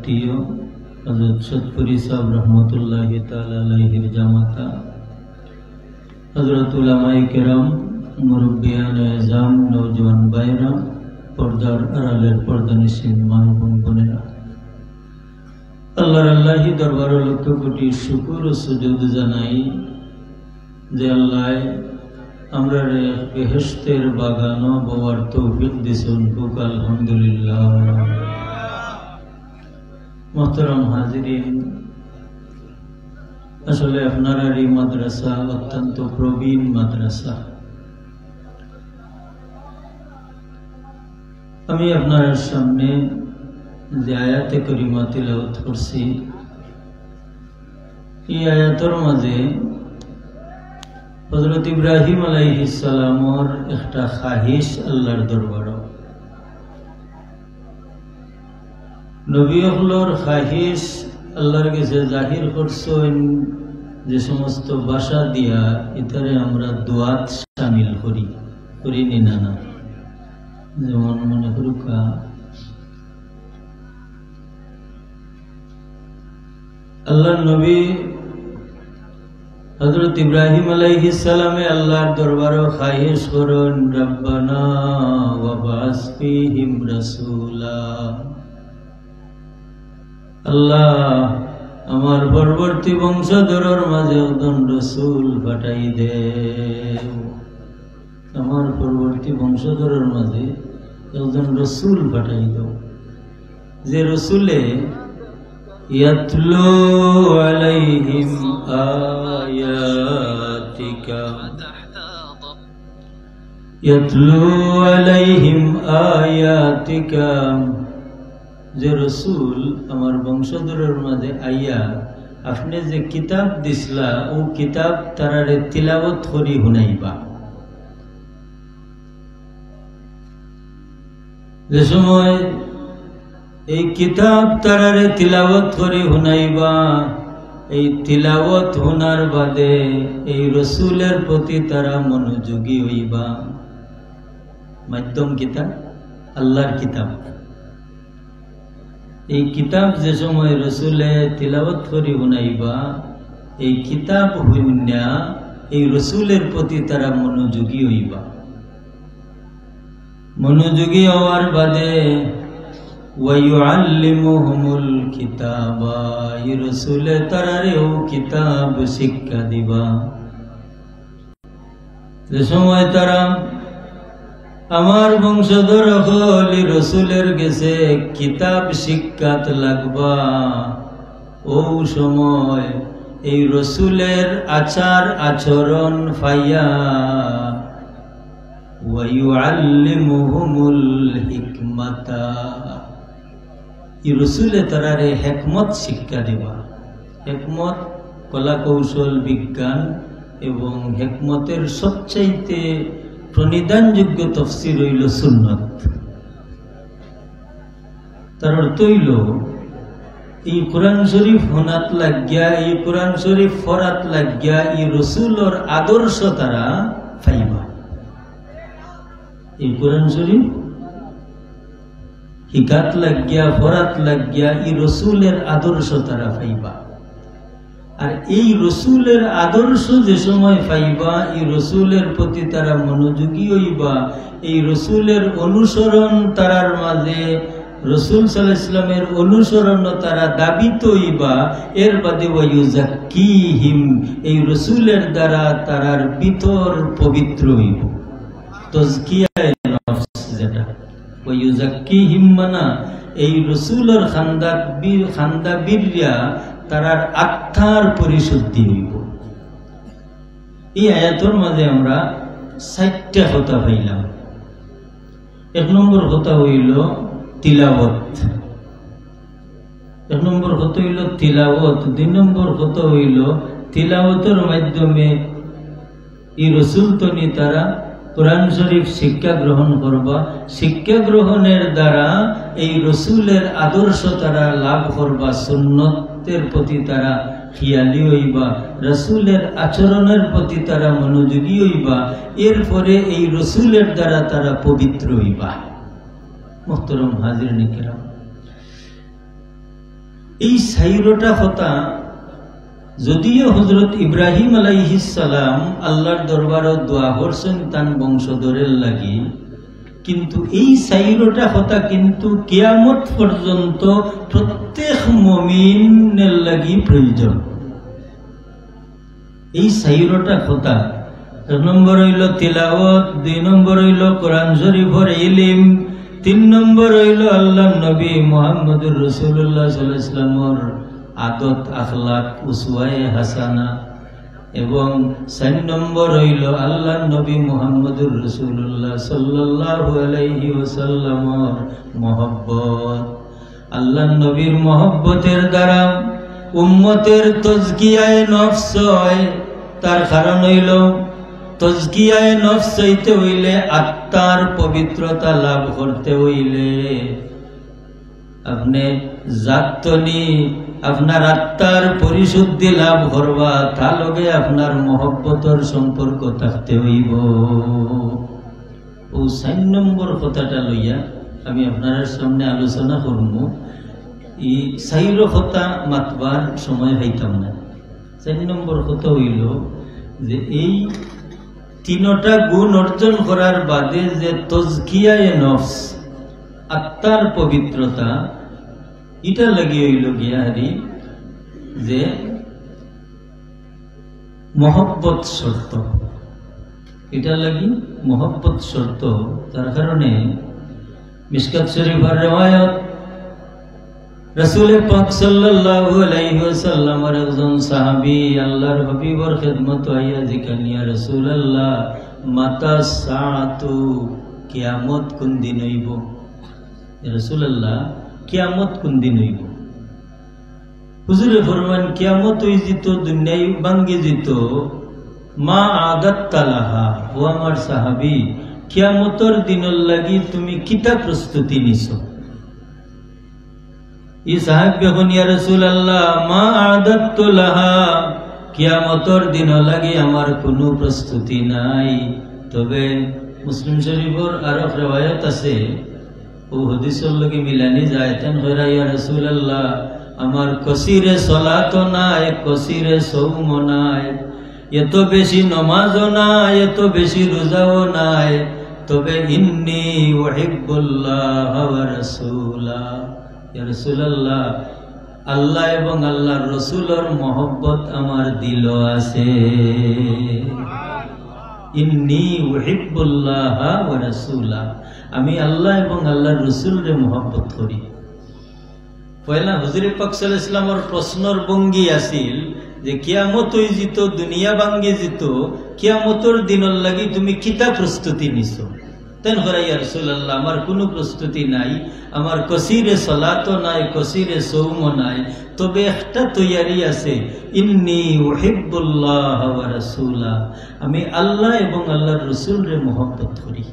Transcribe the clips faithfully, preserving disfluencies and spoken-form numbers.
আত্মীয় হযরত সতপুরী সাহেব রহমতুল্লাহি তাআলা আলাইহির জামাতা, হযরত উলামায়ে কেরাম, মুরব্বিয়ানে এজাম, নওজোয়ান ভাইরা, পর্দার আড়ালের পর্দানিশীন মা এবং বোনেরা, আল্লাহর আল্লাহি দরবারো লক্ষ কোটি শুকুর ও সুজুদ জানাই যে আল্লায় আমরারে বেহেশতের বাগানো বওয়ার তৌফিক দিছইন। কউক্কা আলহামদুলিল্লাহ। মোহতরম হাজিরিন, আসলে আপনারার এই মাদ্রাসা অত্যন্ত প্রবীণ মাদ্রাসা। আমি আপনারার সামনে যে আয়াতে করিমা তিলাওয়াত করছি, এই আয়াতর মাঝে হযরত ইব্রাহিম আলাইহিস সালামর একটা খাহিশ আল্লাহর দরবারো। নবী অকলর খাহিশ আল্লাহর গেছে জাহির করছইন যে সমস্ত ভাষা দিয়া, ইতারে আমরা দোয়াত শামিল করি, করি নি না? না, যেমন মনে করুক্কা, আল্লাহর নবী হযরত ইব্রাহিম আলাইহিস সালামে আল্লাহর দরবারো খাহিশ করইন, "রাব্বানা ওয়াবআস ফীহিম রাসূলা।" আল্লাহ, আমার পরবর্তী বংশধরর মাঝে একজন রসুল পাঠাই দেও। আমার পরবর্তী বংশধরর মাঝে একজন রসুল পাঠাই দেও, যে রসুলে ইয়াতলু আলাইহিম আয়াতিকা, ইয়াতলু আলাইহিম আয়াতিকা, যে রসুল আমার বংশধরর মাঝে আইয়া আপনে যে কিতাব দিছলা, অউ কিতাব তারারে তিলাওয়াত করি হুনাইবা। যে সময় এই কিতাব তারারে তিলাওয়াত করি হুনাইবা, এই তিলাওয়াত হুনার বাদে এই রসুলের প্রতি তারা মনোযোগী অইবা। মাধ্যম কিতাব, আল্লাহর কিতাব। এই কিতাব যে সময় রসুলে তিলাওয়াত করি হুনাইবা, এই কিতাব হুনিয়া এই রসুলের প্রতি তারা মনোযোগী অইবা। মনোযোগী অওয়ার বাদে ওয়ায়ুআল্লিমুহুমুল কিতাবা, এই রসুলে তারারেও কিতাব শিক্ষা দিবা। যে সময় তারা আমার বংশধর অকল এই রসুলের গেছে কিতাব শিক্ষাত লাগবা, অউ সময় এই রসুলের আচার আচরণ পাইয়া, ওয়ায়ুআল্লিমুহুমুল হিকমাতা, এই রসুলে তারারে হেকমত শিক্ষা দিবা। হেকমত কলা কৌশল বিজ্ঞান, এবং হেকমতের সবচাইতে প্রণিধানযোগ্য তফসির অইলো সুন্নত। তার অর্থ অইলো, এই কোরআন শরীফ হুনাত লাগিয়া, এই কোরআন শরীফ পড়াত লাগিয়া, এই রসুলর আদর্শ তারা পাইবা। এই কোরআন শরীফ হিকাত লাগিয়া, পড়াত লাগিয়া, এই রসুলের আদর্শ তারা পাইবা। আর এই রসুলের আদর্শ যে সময় পাইবা, এই রসুলের প্রতি তারা মনোযোগী অইবা, এই রসুলের অনুসরণ তারার মাঝে, রসুল সাল্লাল্লাহু আলাইহি ওয়াসাল্লামের অনুসরণ তারা দাবিত অইবা। এর বাদে ওয়ায়ুজাক্কিহিম, এই রসুলের দ্বারা তারার ভিতর পবিত্র অইবো, তজকিয়ায়ে নফস যেটা। ওয়ায়ুজাক্কিহিম মানা, এই রসুলর খান্দাত বি-, খান্দা বিরিয়া তারার আত্মার পরিশুদ্ধি অইবো। এই আয়াতর মাঝে আমরা চাইরটা কথা পাইলাম। এক নম্বর কথা অইলো তিলাওয়াত। এক নম্বর কথা অইলো তিলাওয়াত। দুই নম্বর কথা অইলো তিলাওয়াতর মাধ্যমে এই রসুল তনি তারা কোরআন শরীফ শিক্ষা গ্রহণ করবা। শিক্ষা গ্রহণের দ্বারা এই রসুলের আদর্শ তারা লাভ করবা, সুন্নতের প্রতি তারা খিয়ালি অইবা, রসুলের আচরণের প্রতি তারা মনোযোগী অইবা। এরপরে এই রসুলের দ্বারা তারা পবিত্র অইবা। মোহতরম হাজিরিন কিরাম, এই চাইরোটা কথা যদিও হযরত ইব্রাহিম আলাইহিস সালাম আল্লাহর দরবারো দোয়া করছইন তান বংশধরের লাগি, কিন্তু এই চাইরোটা কথা কিন্তু কিয়ামত পর্যন্ত প্রত্যেক মুমিনের লাগি প্রয়োজন। এই চাইরোটা কথা, এক নম্বর অইলো তিলাওয়াত, দুই নম্বর অইলো কোরআন শরীফর ইলিম, তিন নম্বর অইলো আল্লাহর নবী মুহাম্মদুর রাসূলুল্লাহ সাল্লাল্লাহু আলাইহি ওয়াসাল্লামর আদত, আখলাক, উসওয়ায়ে হাসানা, এবং চাইর নম্বর অইলো আল্লাহর নবী মুহাম্মদুর রাসূলুল্লাহ সাল্লাল্লাহু আলাইহি ওয়াসাল্লামর মহব্বত। আল্লাহর নবীর মহব্বতের দ্বারা উম্মতের তজকিয়ায়ে নফস অয়। তার কারণ অইলো, তজকিয়ায়ে নফস অইতে অইলে, আত্মার পবিত্রতা লাভ করতে অইলে, আপনে জাতনি আপনার আত্মার পরিশুদ্ধি লাভ করবা, তা লগে আপনার মহব্বতর সম্পর্ক থাকতে অইবো। অউ চাইর নম্বর কথাটা লইয়া আমি আপনারার সামনে আলোচনা করমু। ই চাইরো কথা মাতবার সময় পাইতাম না। চাইর নম্বর কথা অইলো যে এই তিনোটা গুণ অর্জন করার বাদে যে তজকিয়ায়ে নফস, আত্মার পবিত্রতা, ইটা লাগি অইলো গিয়া হারি যে মহব্বত শর্ত। ইটা লাগি মহব্বত শর্ত। তার কারণে মিশকাত শরীফর রেওয়ায়ত, রাসূলে পাক সাল্লাল্লাহু আলাইহি ওয়াসাল্লামর একজন সাহাবী আল্লাহর হাবিবর খেদমতো আইয়া জিকাইন, "ইয়া রাসূলাল্লাহ, মাতা সাআতু, কিয়ামত কুন দিন অইবো?" "ইয়া রাসূলাল্লাহ, কিয়ামত কুন দিন অইবো?" হুজুরে ফরমাইন, "কিয়ামত অইযিতো, দুনিয়াই ভাঙ্গি যিতো, মা আদাত্তা লাহা।" ও আমার সাহাবী, কিয়ামতর দিনর লাগি তুমি কিতা প্রস্তুতি নিছো? ই সাহাবী কইন, "ইয়া রাসূলাল্লাহ, মা আদাত্তু লাহা, কিয়ামতর দিনর লাগি আমার কুনু প্রস্তুতি নাই।" তবে মুসলিম শরীফর আরো রেওয়ায়ত আছে, অউ হাদিসর লগে মিলানি যায়। তাইন কইরা, "ইয়া রাসূলাল্লাহ, আমার কসিরে সলাতও নাই, কসিরে সৌমও নাই, এত বেশি নমাজও নাই, এত বেশি রোজাও নাই, তবে ইন্নী উহিব্বুল্লাহ ওয়া রাসূলা।" ইয়া রাসূলাল্লাহ, আল্লাহ এবং আল্লাহর রসুলর মহব্বত আমার দিলো আছে। ইন্নী উহিব্বুল্লাহ ওয়া রাসূলা, আমি আল্লাহ এবং আল্লাহর রসুলরে মহব্বত করি। পয়লা হুজুরে পাক সাল্লাল্লাহু আলাইহি ওয়াসাল্লামর প্রশ্নর ভঙ্গি আছিল যে, "কিয়ামত অইযিতো, দুনিয়া ভাঙ্গি যিতো, কিয়ামতর দিনর লাগি তুমি কিতা প্রস্তুতি নিছো?" তাইন কইরা, "ইয়া রাসূলাল্লাহ, আমার কুনু প্রস্তুতি নাই, আমার কসিরে সলাতও নাই, কসিরে সৌমও নাই, তবে একটা তৈয়ারি আছে, ইন্নী উহিব্বুল্লাহ ওয়া রাসূলা, আমি আল্লাহ এবং আল্লাহর রসুলরে মহব্বত করি।"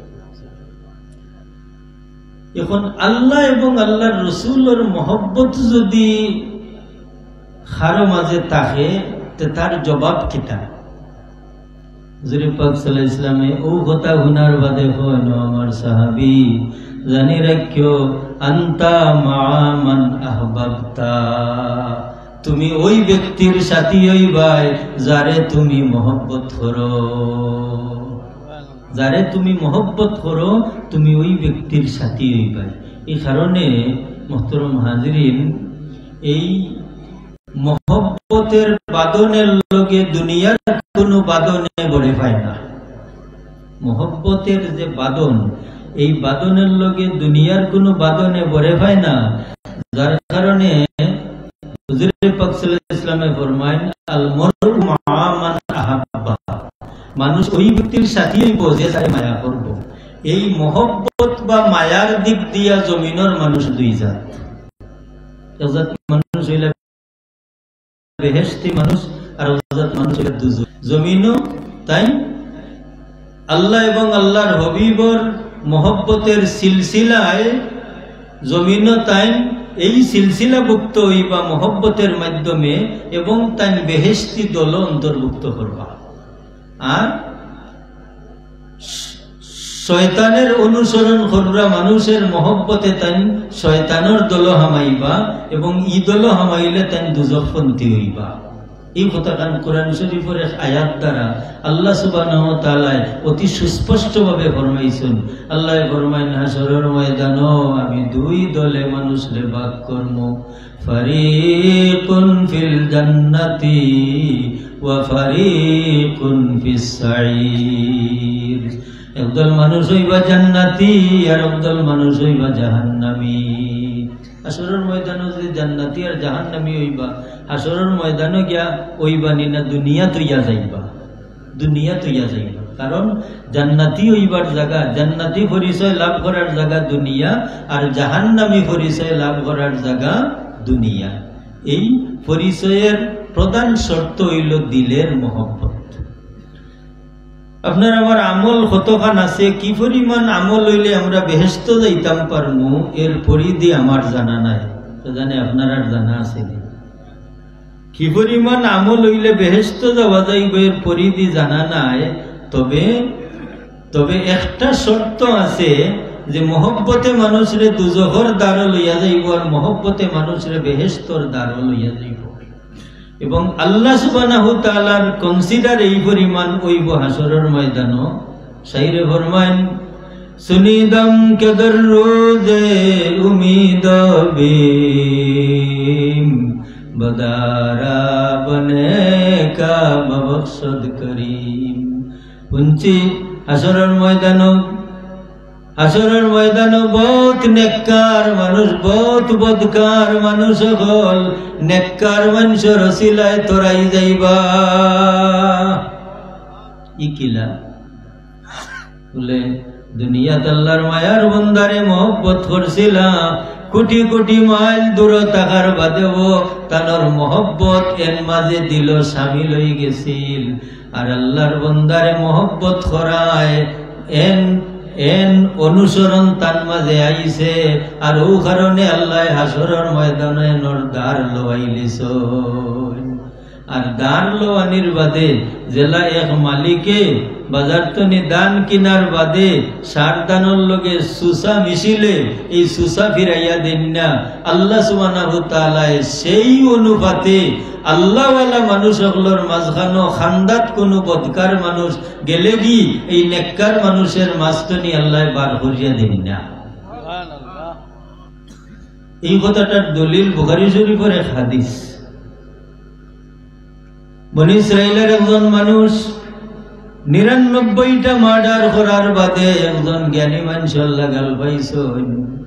এখন আল্লাহ এবং আল্লাহর রসুলর মহব্বত যদি কারো মাঝে থাকে, তে তার জবাব কিতা? হুজুরে পাক সাল্লাল্লাহু আলাইহি ওয়াসাল্লামে অউ কথা হুনার বাদে কইন, "ও আমার সাহাবী, জানি রাখিও, আনতা মাআ মান আহবাবতা, তুমি ওই ব্যক্তির সাথী অইবায় যারে তুমি মহব্বত করো। যারে তুমি মহব্বত করো, তুমি ওই ব্যক্তির সাথী অইবায়।" এই কারণে, মোহতরম হাজিরিন, এই মহব্বতের বাঁধনের লগে দুনিয়ার কুনু বাঁধনে ভরে পায় না। মহব্বতের যে বাঁধন, এই বাঁধনের লগে দুনিয়ার কুনু বাঁধনে ভরে পায় না। যার কারণে হুজুরে পাক সাল্লাল্লাহু আলাইহি ওয়াসাল্লামে ফরমাইন, "আল মারউ মাআ মান আহাব্বা।" মানুষ ওই ব্যক্তির সাথী অইবো যে যারে মায়া করবো। এই মহব্বত বা মায়ার দিক দিয়া জমিনর মানুষ দুই জাত। এক জাত মানুষ অইলা বেহেশতি মানুষ, আর এক জাত মানুষ অইলা দুজখি। জমিনও তাইন আল্লাহ এবং আল্লাহর হাবিবর মহব্বতের সিলসিলায় জমিনও তাইন এই সিলসিলাভুক্ত অইবা মহব্বতের মাধ্যমে, এবং তাইন বেহেশতি দলও অন্তর্ভুক্ত করবা। আর শয়তানের অনুসরণ কররা মানুষের মহব্বতে তাইন শয়তানর দলো হামাইবা, এবং ই দলো হামাইলে তাইন দুজখপন্থী অইবা। ই কথাখান কোরআন শরীফর এক আয়াত দ্বারা আল্লাহ সুবহানাহু ওয়া তাআলায় অতি সুস্পষ্টভাবে ফরমাইছইন। আল্লায় ফরমাইন, "হাশরর ময়দানো আমি দুই দলে মানুষরে ভাগ করমু, ফারিকুন ফিল জান্নাতি ওয়া ফারিকুন ফিস সাঈর।" একদল মানুষ অইবা জান্নাতি, আর একদল মানুষ অইবা জাহান্নামী। হাশরর ময়দানো যে জান্নাতি আর জাহান্নামী অইবা, হাশরর ময়দানো গিয়া অইবা নি না দুনিয়াত অইয়া যাইবা? দুনিয়াত অইয়া যাইবা। কারণ জান্নাতি অইবার জাগা, জান্নাতি পরিচয় লাভ করার জাগা দুনিয়া, আর জাহান্নামী পরিচয় লাভ করার জাগা দুনিয়া। এই পরিচয়ের প্রধান শর্ত অইলো দিলের মহব্বত। আপনার আমার আমল কতখান আছে, কি পরিমাণ আমল অইলে আমরা বেহেশতো যাইতাম পারমু, এর পরিধি আমার জানা নাই। তো জানে আপনারার জানা আছে নি? কি পরিমাণ আমল অইলে বেহেশতো যাওয়া যাইবো, এর পরিধি জানা নাই। তবে, তবে একটা শর্ত আছে যে মহব্বতে মানুষরে দুজখর দ্বারো লইয়া যাইবো, আর মহব্বতে মানুষরে বেহেশতর দ্বারো লইয়া যাইবো। এবং আল্লাহ সুবহানাহু তাআলার consider এই পরিমাণ অইবো হাশরর ময়দানো। শাইরে ফরমাইন, "সুনিদম কে দর রোজে উমিদ বিম, বদারা বনে কা ববখশদ করিম।" হুনছি হাশরর ময়দানো হাশরর ময়দানো বউত নেককার মানুষ, বউত বদকার মানুষ অকল নেককার মানষর উছিলায় তরাই যাইবা। ই কিলা? বুলে, দুনিয়াত আল্লার মায়ার বন্দারে মহব্বত করছিলা, কুটি কুটি মাইল দূরো থাকার বাদেও তানর মহব্বত এন মাঝে দিলো শামিল অইগেছিল। আর আল্লার বন্দারে মহব্বত করায় এন, এন অনুসরণ তান মাঝে আইছে। আর অউ কারণে আল্লায় হাশরর ময়দানো এনর দার লওয়াইলিছইন। আর দার লওয়ানির বাদে যেলা এক মালিকে বাজার তনে ধান কিনার বাদে সার ধানর লগে সুসা মিশিলে এই সুসা ফিরাইয়া দেইন না, আল্লাহ সুবহানাহু তাআলায় সেই অনুপাতে আল্লাহওয়ালা মানুষ অকলর মাঝখানো খান্দাত কুনু বদকার মানুষ গেলেগি, এই নেককার মানুষের মাঝ তনে আল্লায় বার করিয়া দেইন না। এই কথাটার দলিল বুখারী শরীফর এক হাদিস। বনি ইসরাইলর একজন মানুষ নিরানব্বইটা murder করার বাদে একজন জ্ঞানী মানষর লাগাল পাইছইন।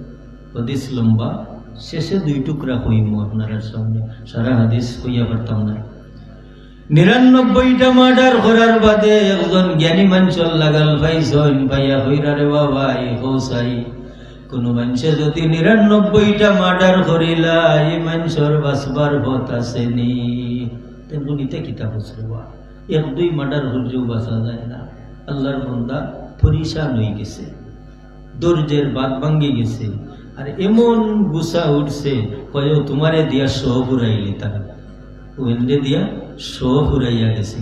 হাদিস লম্বা, শেষে দুই টুকরা কইমু আপনারার সামনে, সারা হাদিস কইয়া পারতাম না। নিরানব্বইটা murder করার বাদে একজন জ্ঞানী মানষর লাগাল পাইছইন, পাইয়া কইরা, "রে বাবা, ই কও চাই, কুনু মানষে যুদি নিরানব্বইটা murder করিলা, ই মানষর বাঁচবার পথ আছে নি?" তে গুনিতে কিতা বুঝলে বা? এক দুই murder করলেও বাঁচা যায় না। আল্লার বন্দা পরিশান অইগেছে। ধৈর্যের বাঁধ ভাঙ্গি গেছে, আর এমন গুসা উঠছে, কয়, "ও তুমারে দিয়া শো ফুরাইলিতাম, ও এনরে দিয়া শো ফুরাইয়া গেছে।"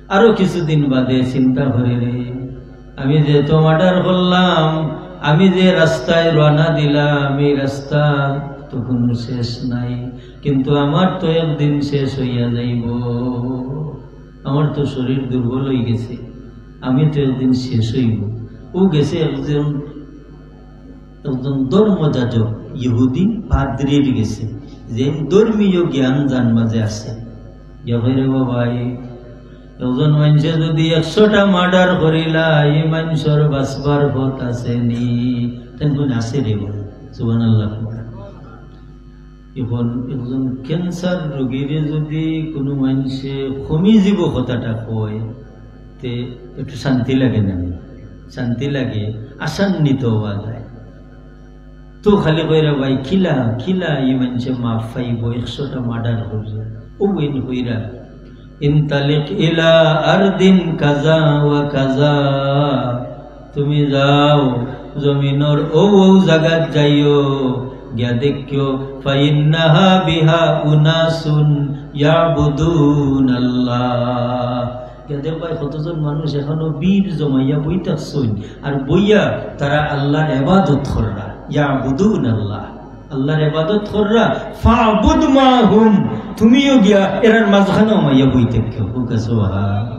আরো কিছুদিন বাদে চিন্তা করে, "রে, আমি যে এত murder করলাম, আমি যে রাস্তায় রওনা দিলাম, এই রাস্তা তো কুনু শেষ নাই, কিন্তু আমার তো একদিন শেষ অইয়া যাইবো, আমার তো শরীর দুর্বল অইগেছে, আমি তো একদিন শেষ অইবো।" ও গেছে একজন, একজন ধর্মযাজক, ইহুদি পাদ্রির গেছে, যে ধর্মীয় জ্ঞান যান মাঝে আছে। গিয়া কয়, "রে বাবা, এই একজন মানষে যুদি একশোটা murder করিলা, ই মানষর বাঁচবার পথ আছে নি?" তেন কোন আছে রে বাবা? সুবহানাল্লাহ। এখন একজন cancer রোগীরে যুদি কুনু মানষে কমি যিবো কথাটা কয়, তে একটু শান্তি লাগে না? শান্তি লাগে, আশান্বিত অওয়া যায়। তো খালি কইরা, "ভাই, কিলা, কিলা ই মানষে মাফ পাইবো, একশোটা murder করিয়া?" ও এন কইরা, "ইনতালিক ইলা আরদিন কাজা ওয়া কাজা।" তুমি যাও, জমিনর অউ অউ জাগাত যাইও, গিয়া দেখিও, "ফাইন্নাহা বিহা উনাসুন ইয়াবুদুনাল্লাহ।" গিয়া দেখবায় কতজন মানুষ এখনো ভিড় জমাইয়া বই থাকছইন, আর বইয়া তারা আল্লাহর ইবাদত কররা, ইয়াবুদুন আল্লাহ, আল্লাহর ইবাদত কররা। ফাবুদ মাহুম, তুমিও গিয়া এরার মাঝখানো হামাইয়া বই থাকিও। কউক্কা সুবহানাল্লাহ।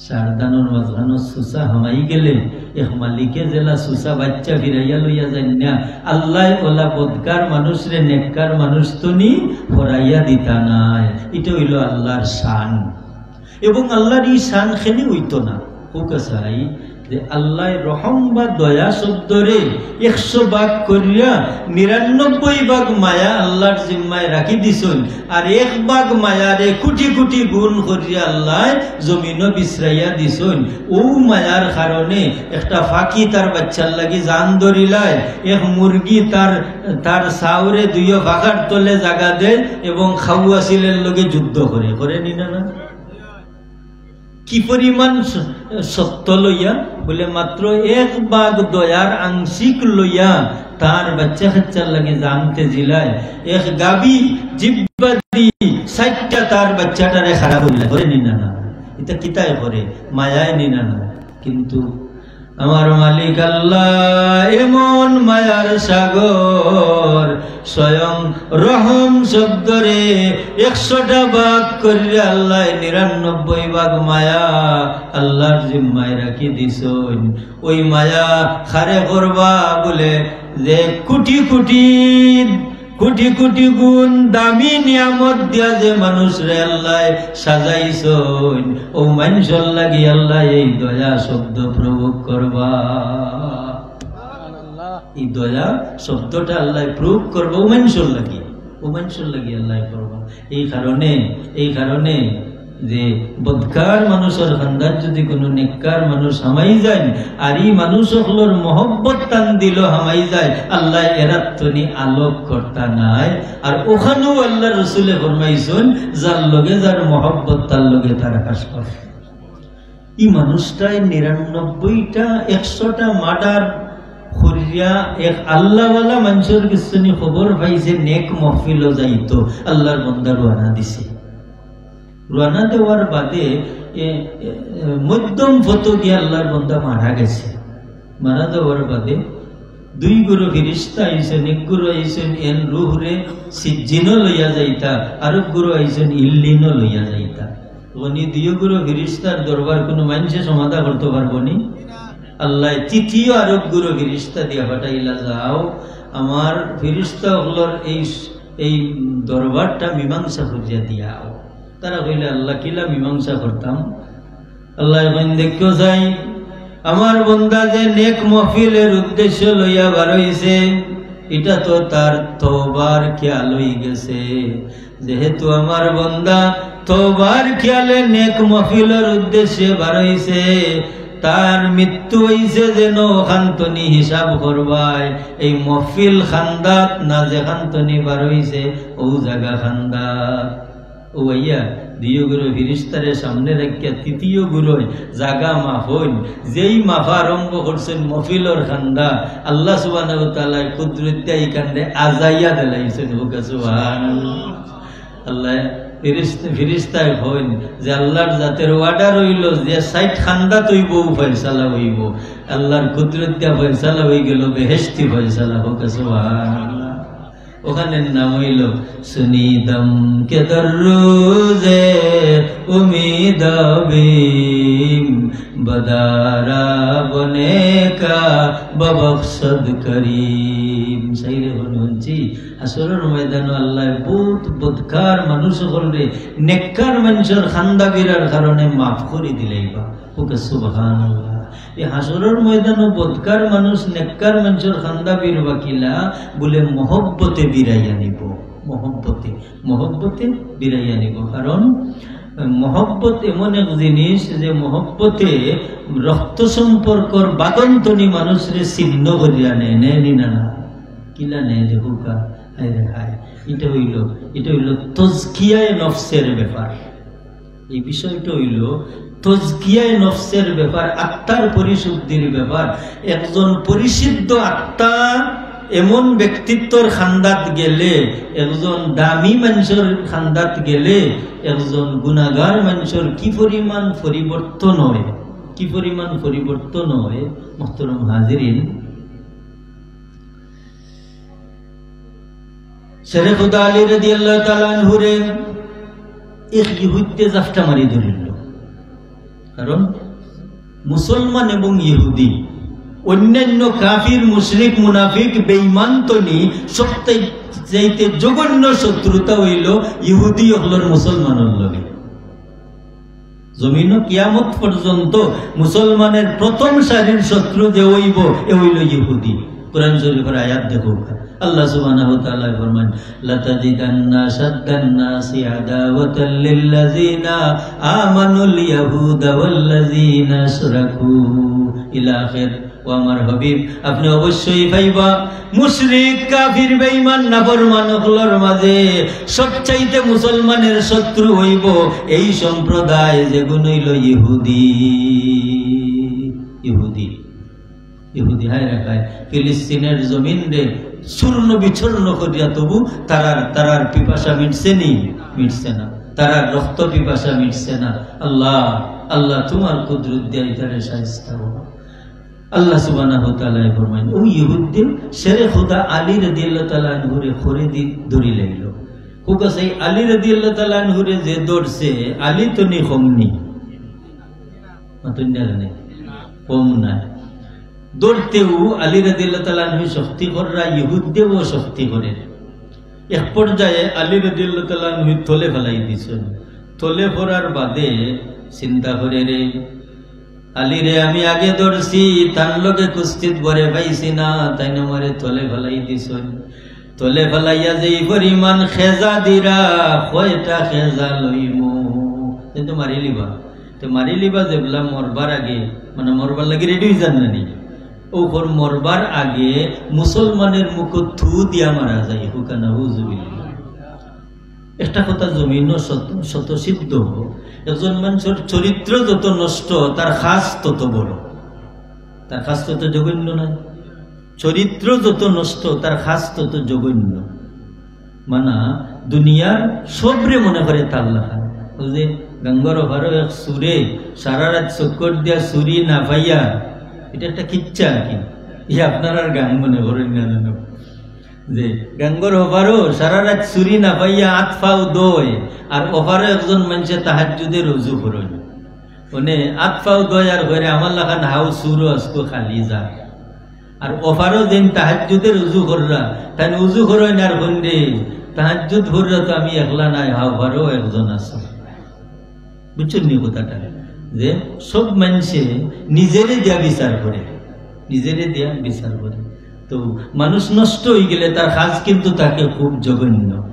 সারদানর মাঝখানো সুসা হামাই গেলে এক মালিকে যেলা সুসা বাইচ্চা ফিরাইয়া লইয়া যাইন না, আল্লায় ওলা বদকার মানুষরে নেককার মানুষ তনি ফরাইয়া দিতা নায়। ইটা অইলো আল্লাহর শান। এবং আল্লাহর ই শান কেনে অইতো না? কউক্কা চাই যে আল্লায় রহম বা দয়া শব্দরে একশো ভাগ করিয়া নিরানব্বই ভাগ মায়া আল্লাহর জিম্মায় রাখি দিছইন, আর এক ভাগ মায়ারে কোটি কোটি গুণ করিয়া আল্লায় জমিনো বিছরাইয়া দিছইন। অউ মায়ার কারণে একটা পাখি তার বাইচ্চার লাগি জান ধরিলায়, এক মুরগি তার, তার চাউরে দুইও পাখার তলে জাগা দেয় এবং খাওয়া চিলের লগে যুদ্ধ করে, করে নি না, না? কি পরিমাণ স-, সত্য লইয়া? বলে, মাত্র এক ভাগ দয়ার আংশিক লইয়া তার বাইচ্চা কাইচ্চার লাগি জান তেজিলায়। এক গাভী জিব্বা দি চাইরটা তার বাইচ্চাটারে খাড়া করিলায়, করে নি না, না? ইতা কিতায় করে? মায়ায় নি না, না? কিন্তু আমার মালিক আল্লাহ এমন মায়ার সাগর, স্বয়ং রহম শব্দরে একশোটা ভাগ করিয়া আল্লায় নিরানব্বই ভাগ মায়া আল্লাহর জিম্মায় রাখি দিছইন। ওই মায়া কারে করবা? বলে যে কোটি কোটি কোটি কোটি গুণ দামি নিয়ামত দিয়া যে মানুষরে আল্লায় সাজাইছইন, অউ মানষর লাগি আল্লায় এই দয়া শব্দ প্রয়োগ করবা। এই দয়া শব্দটা আল্লায় প্রয়োগ করবা অউ মানষর লাগি, অউ মানষর লাগি আল্লায় করবা। এই কারণে, এই কারণে যে বদকার মানুষর কান্দাত যদি কোনো নেককার মানুষ হামাই যায়, আর ই মানুষ অকলর মহব্বত তান দিলো হামাই যায়, আল্লায় এরার তনি আলোক করতা নায়। আর অখানও আল্লাহর রসুলে ফরমাইছইন, যার লগে যার মহব্বত, তার লগে তার হাশর। ই মানুষটায় নিরানব্বইটা, একশোটা মার্ডার করিয়া এক আল্লাহওয়ালা মানষর গেছ থনে খবর পাইছে, নেক মহফিলো যাইতো, আল্লাহর বন্দা রওয়ানা দিছে। রওয়ানা দেওয়ার বাদে এ, এ, এ, মধ্যম পথো গিয়া আল্লাহর বন্দা মারা গেছে। মারা যাওয়ার বাদে দুই গুরু ফিরিস্তা আইছইন, এক গুরু আইছইন এন রুহরে সিজ্জিনো লইয়া যাইতা, আরক গুরু আইছইন ইল্লিনো লইয়া যাইতা। অনি দুই গুরু ফিরিস্তার দরবার কোনো মানষে সমাধা করতো পারবো নি? আল্লায় তৃতীয় আরক গুরু ফিরিস্তা দিয়া পাঠাইলা, যাও আমার ফিরিস্তা অকলর এই, এই দরবারটা মীমাংসা করিয়া দিয়া আও। তারা কইলে, আল্লাহ, কিলা মীমাংসা করতাম? আল্লায় কইন, দেখো চাই, আমার বন্দা যে নেক মহফিলর উদ্দেশ্য লইয়া বারইছে, ইটা তো তার তওবার খেয়াল অইগেছে। যেহেতু আমার বন্দা তওবার খেয়ালে নেক মহফিলর উদ্দেশ্যে বারইছে, তার মৃত্যু অইছে যেন অখান থনি হিসাব করবায়, এই মহফিল কান্দাত না যেখান থনি বারইছে, অউ জাগা কান্দাত। অউ আইয়া দুই গুরু ফিরিস্তারে সামনে রাখিয়া তৃতীয় গুরুয় জাগা মাপইন। যেই মাপা আরম্ভ করছইন মহফিলর কান্দা, আল্লাহ সুবহানাহু ওয়া তাআলায় কুদরতিয়া ই কান্দে আজাইয়া দিলাইছইন। কউক্কা সুবহানাল্লাহ। আল্লাহ ফিরিস্ত-, ফিরিস্তায় কইন যে আল্লাহর জাতের order অইলো যে side কান্দাত অইবো, অউ ফয়সালা অইবো। আল্লাহর কুদরতিয়া ফয়সালা অইগেলো, বেহেশতি ফয়সালা। কউক্কা সুবহানাল্লাহ। অখানর নাম অইলো সুনি দম কে দররোজে উমিদ আবিম, বদারা বনে কা ববখশদ করিম। সাইরে হুনছি, হাশরর ময়দানো আল্লায় বউত বদকার মানুষ অকলরে নেককার মানষর কান্দা বিরার কারণে মাফ করি দিলাইবা। কউক্কা সুবহানাল্লাহ। এই হাশরর ময়দানো বদকার মানুষ নেককার মানষর কান্দা বিরবা কিলা? বলে মহব্বতে বিরাইয়া নিবো, মহব্বতে, মহব্বতে বিরাইয়া নিবো। কারণ মহব্বত এমন এক জিনিস যে মহব্বতে রক্ত সম্পর্কর বাঁধন থনি মানুষরে ছিন্ন করিয়া নেয়, নেয় নি না, না? কিলা নেয় দেখউক্কা, হায় রে হায়। ইটা অইলো, ইটা অইলো তজকিয়ায়ে নফসের ব্যাপার। এই বিষয়টা অইলো তজকিয়ায়ে নফসের ব্যাপার, আত্মার পরিশুদ্ধির ব্যাপার। একজন পরিশুদ্ধ আত্মা এমন ব্যক্তিত্বর খান্দাত গেলে, একজন দামি মানষর খান্দাত গেলে, একজন গুনাগার মানষর কি পরিমাণ পরিবর্তন অয়, কি পরিমাণ পরিবর্তন অয়, মোহতরম হাজিরিন। শেরে খুদা আলী রাদিয়াল্লাহু তাআলা আনহুরে এক ইহুদিয়ে জাফটা মারি ধরিল। কারণ মুসলমান এবং ইহুদি, অন্যান্য কাফির, মুশরিক, মুনাফিক, বেঈমান তো নি, সবচাইতে জঘন্য শত্রুতা অইলো ইহুদি অকলর মুসলমানর লগে। জমিনো কিয়ামত পর্যন্ত মুসলমানের প্রথম সারির শত্রু যে অইবো, এ অইলো ইহুদি। কোরআন শরীফর আয়াত দেখো, আল্লাহ সুবহানাহু ওয়া তাআলা ফরমান, "লাতাজিদান্না আশাদ্দান-নাসি আদাওয়াতাল লিল্লাযিনা আমানুল ইয়াহুদা ওয়াল্লাযিনা আশরাকু" ইলা আখির। ও আমার হাবিব, আপনে অবশ্যই পাইবা মুশরিক, কাফির, বেঈমান, নাফরমান অকলর মাঝে সবচাইতে মুসলমানের শত্রু অইবো এই সম্প্রদায়, যেগুন অইলো ইহুদি। ইহুদি, ইহুদি হায় রে হায়, ফিলিস্তিনের জমিনরে চূর্ণ বিচূর্ণ করিয়া তবু তারার, তারার পিপাসা মিটছে নি? মিটছে না। তারার রক্ত পিপাসা মিটছে না। আল্লাহ, আল্লাহ, তুমার কুদরত দিয়া ইতারে শায়েস্তা করো। আল্লাহ সুবহানাহু ওয়া তাআলায় ফরমাইন, অউ ইহুদিয়ে শেরে খুদা আলী রাদিয়াল্লাহু তাআলা আনহুরে খরে দি ধরিলাইলো। হুকা চাই আলী রাদিয়াল্লাহু তাআলা আনহুরে যে ধরছে, আলী তো নি কম নি। মাতুন না নি? কম না। ধরতেউ আলী রাদিয়াল্লাহু তাআলা আনহু শক্তি কররা, ইহুদিয়েও শক্তি করে। এক পর্যায়ে আলী রাদিয়াল্লাহু তাআলা আনহু তলে ফালাই দিছইন। তলে পড়ার বাদে চিন্তা করে, রে, আলীরে আমি আগে ধরছি, তান লগে কুস্তিত বরে পাইছি না, তাইন আমারে তলে ফালাই দিছইন। তলে ফালাইয়া যেই পরিমাণ খেজা দিরা, কয়টা খেজা লইমু? তাইন তো মারিলিবা। তো মারিলিবা যেবলা মরবার আগে, মানে মরবার লাগি ready অইযার না নি? অউ কর মরবার আগে মুসলমানের মুখো থু দিয়া মারা যায়, হুকা নাউজুবিল্লাহ। একটা কথা জমিনো শত-, শতসিদ্ধ, একজন মানষর চরিত্র যত নষ্ট, তার কাজ তত বড়। তার কাজ তত জঘন্য নায়? চরিত্র যত নষ্ট, তার কাজ তত জঘন্য। মানা, দুনিয়ার সবরে মনে করে তার লাখান। অউ যে গাঙ্গর ওপারো এক চুরে সারা রাইত চক্কর দিয়া চুরি না পাইয়া, ইটা একটা কিচ্ছা আর কি। ই আপনারার গান মনে করইন না জানো? যে গাঙ্গর ওপারো সারা রাইত চুরি না পাইয়া আত পাও ধয়, আর ওপারো একজন মানষে তাহাজ্জুদের অজু করইন। মানে আত পাও ধয় আর কয়, আমার লাখান হাউ চুরো আজকু খালি যা। আর ওপারো যেইন তাহাজ্জুদের অজু কররা, তাইন অজু করইন আর কইন রে, তাহাজ্জুদ পড়রা তো আমি একলা নায়, হাউ ওপারো একজন আছে। বুঝছইন নি কথাটা? যে সব মানষে নিজেরে দিয়া বিচার করে, নিজেরে দিয়া বিচার করে। তো মানুষ নষ্ট অইগেলে তার কাজ কিন্তু থাকে খুব জঘন্য।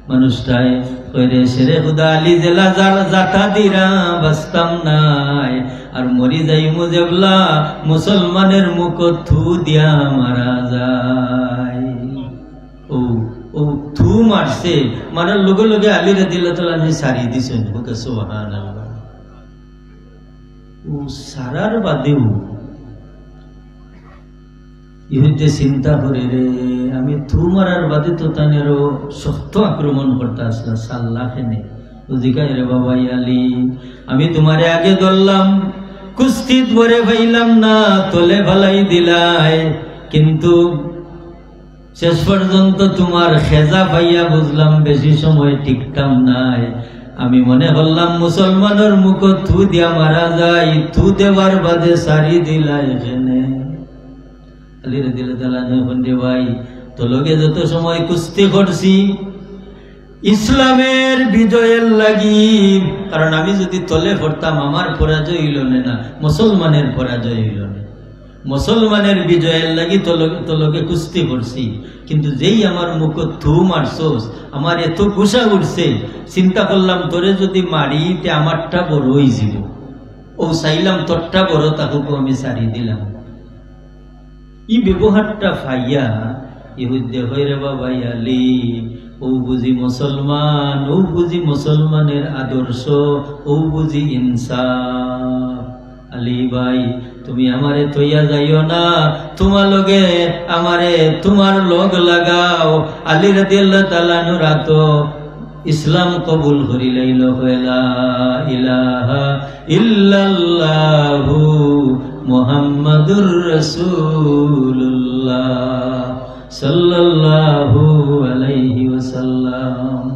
মানুষটায় কয় রে, শেরে খুদা আলী যেলা যার জাতা দিরা বাঁচতাম নায়, আর মরি যাইমু যেবলা মুসলমানের মুখো থু দিয়া মারা যায়। অউ, অউ থু মারছে, মারার লগে লগে আলী রাদিয়াল্লাহু তাআলা আনহু সারি দিছইন। হুকা সুবহানাল্লাহ। অউ সারার বাদেউ ইহুদিয়ে চিন্তা করে রে, আমি থু মারার বাদে তো তাইন আরো শক্ত আক্রমণ করতা আছলা, সারলা কেনে? অউ জিকায় রে বাবা আলী, আমি তুমারে আগে ধরলাম, কুস্তিত বরে পাইলাম না, তলে ফালাই দিলায়, কিন্তু শেষ পর্যন্ত তুমার খেজা পাইয়া বুঝলাম বেশি সময় টিকতাম নায়। আমি মনে করলাম মুসলমানর মুখো থু দিয়া মারা যাই, থু দেবার বাদে সারি দিলায় কেনে। আলী রাদিয়াল্লাহু তাআলা আনহু কইন রে ভাই, তোর লগে যত সময় কুস্তি করছি, ইসলামের বিজয়ের লাগি, কারণ আমি যুদি তলে পড়তাম, আমার পরাজয় অইলো নে না, মুসলমানের পরাজয় অইলো নে। মুসলমানের বিজয়ের লাগি তোর লগে, তোর লগে কুস্তি করছি, কিন্তু যেই আমার মুখো থু মারছস, আমার এত গুসা উঠছে, চিন্তা করলাম তোরে যুদি মারি, তে আমারটা বড় অইযিবো। অউ চাইলাম তোরটা বড় থাকুক, আমি সারি দিলাম। ই ব্যবহারটা পাইয়া ইহুদিয়ে কয় রে বাবা আলী, অউ বুঝি মুসলমান, অউ বুঝি মুসলমানের আদর্শ, অউ বুঝি ইনসাফ। আলী ভাই, তুমি আমারে থইয়া যাইও না, তুমার লগে আমারে, তুমার লগ লাগাও। আলী রাদিয়াল্লাহু তাআলা আনহুর আতো ইসলাম কবুল করিলাইল, কয়, "লা ইলাহা ইল্লাল্লাহু মুহাম্মাদুর রাসূলুল্লাহ সাল্লাল্লাহু আলাইহি ওয়াসাল্লাম।"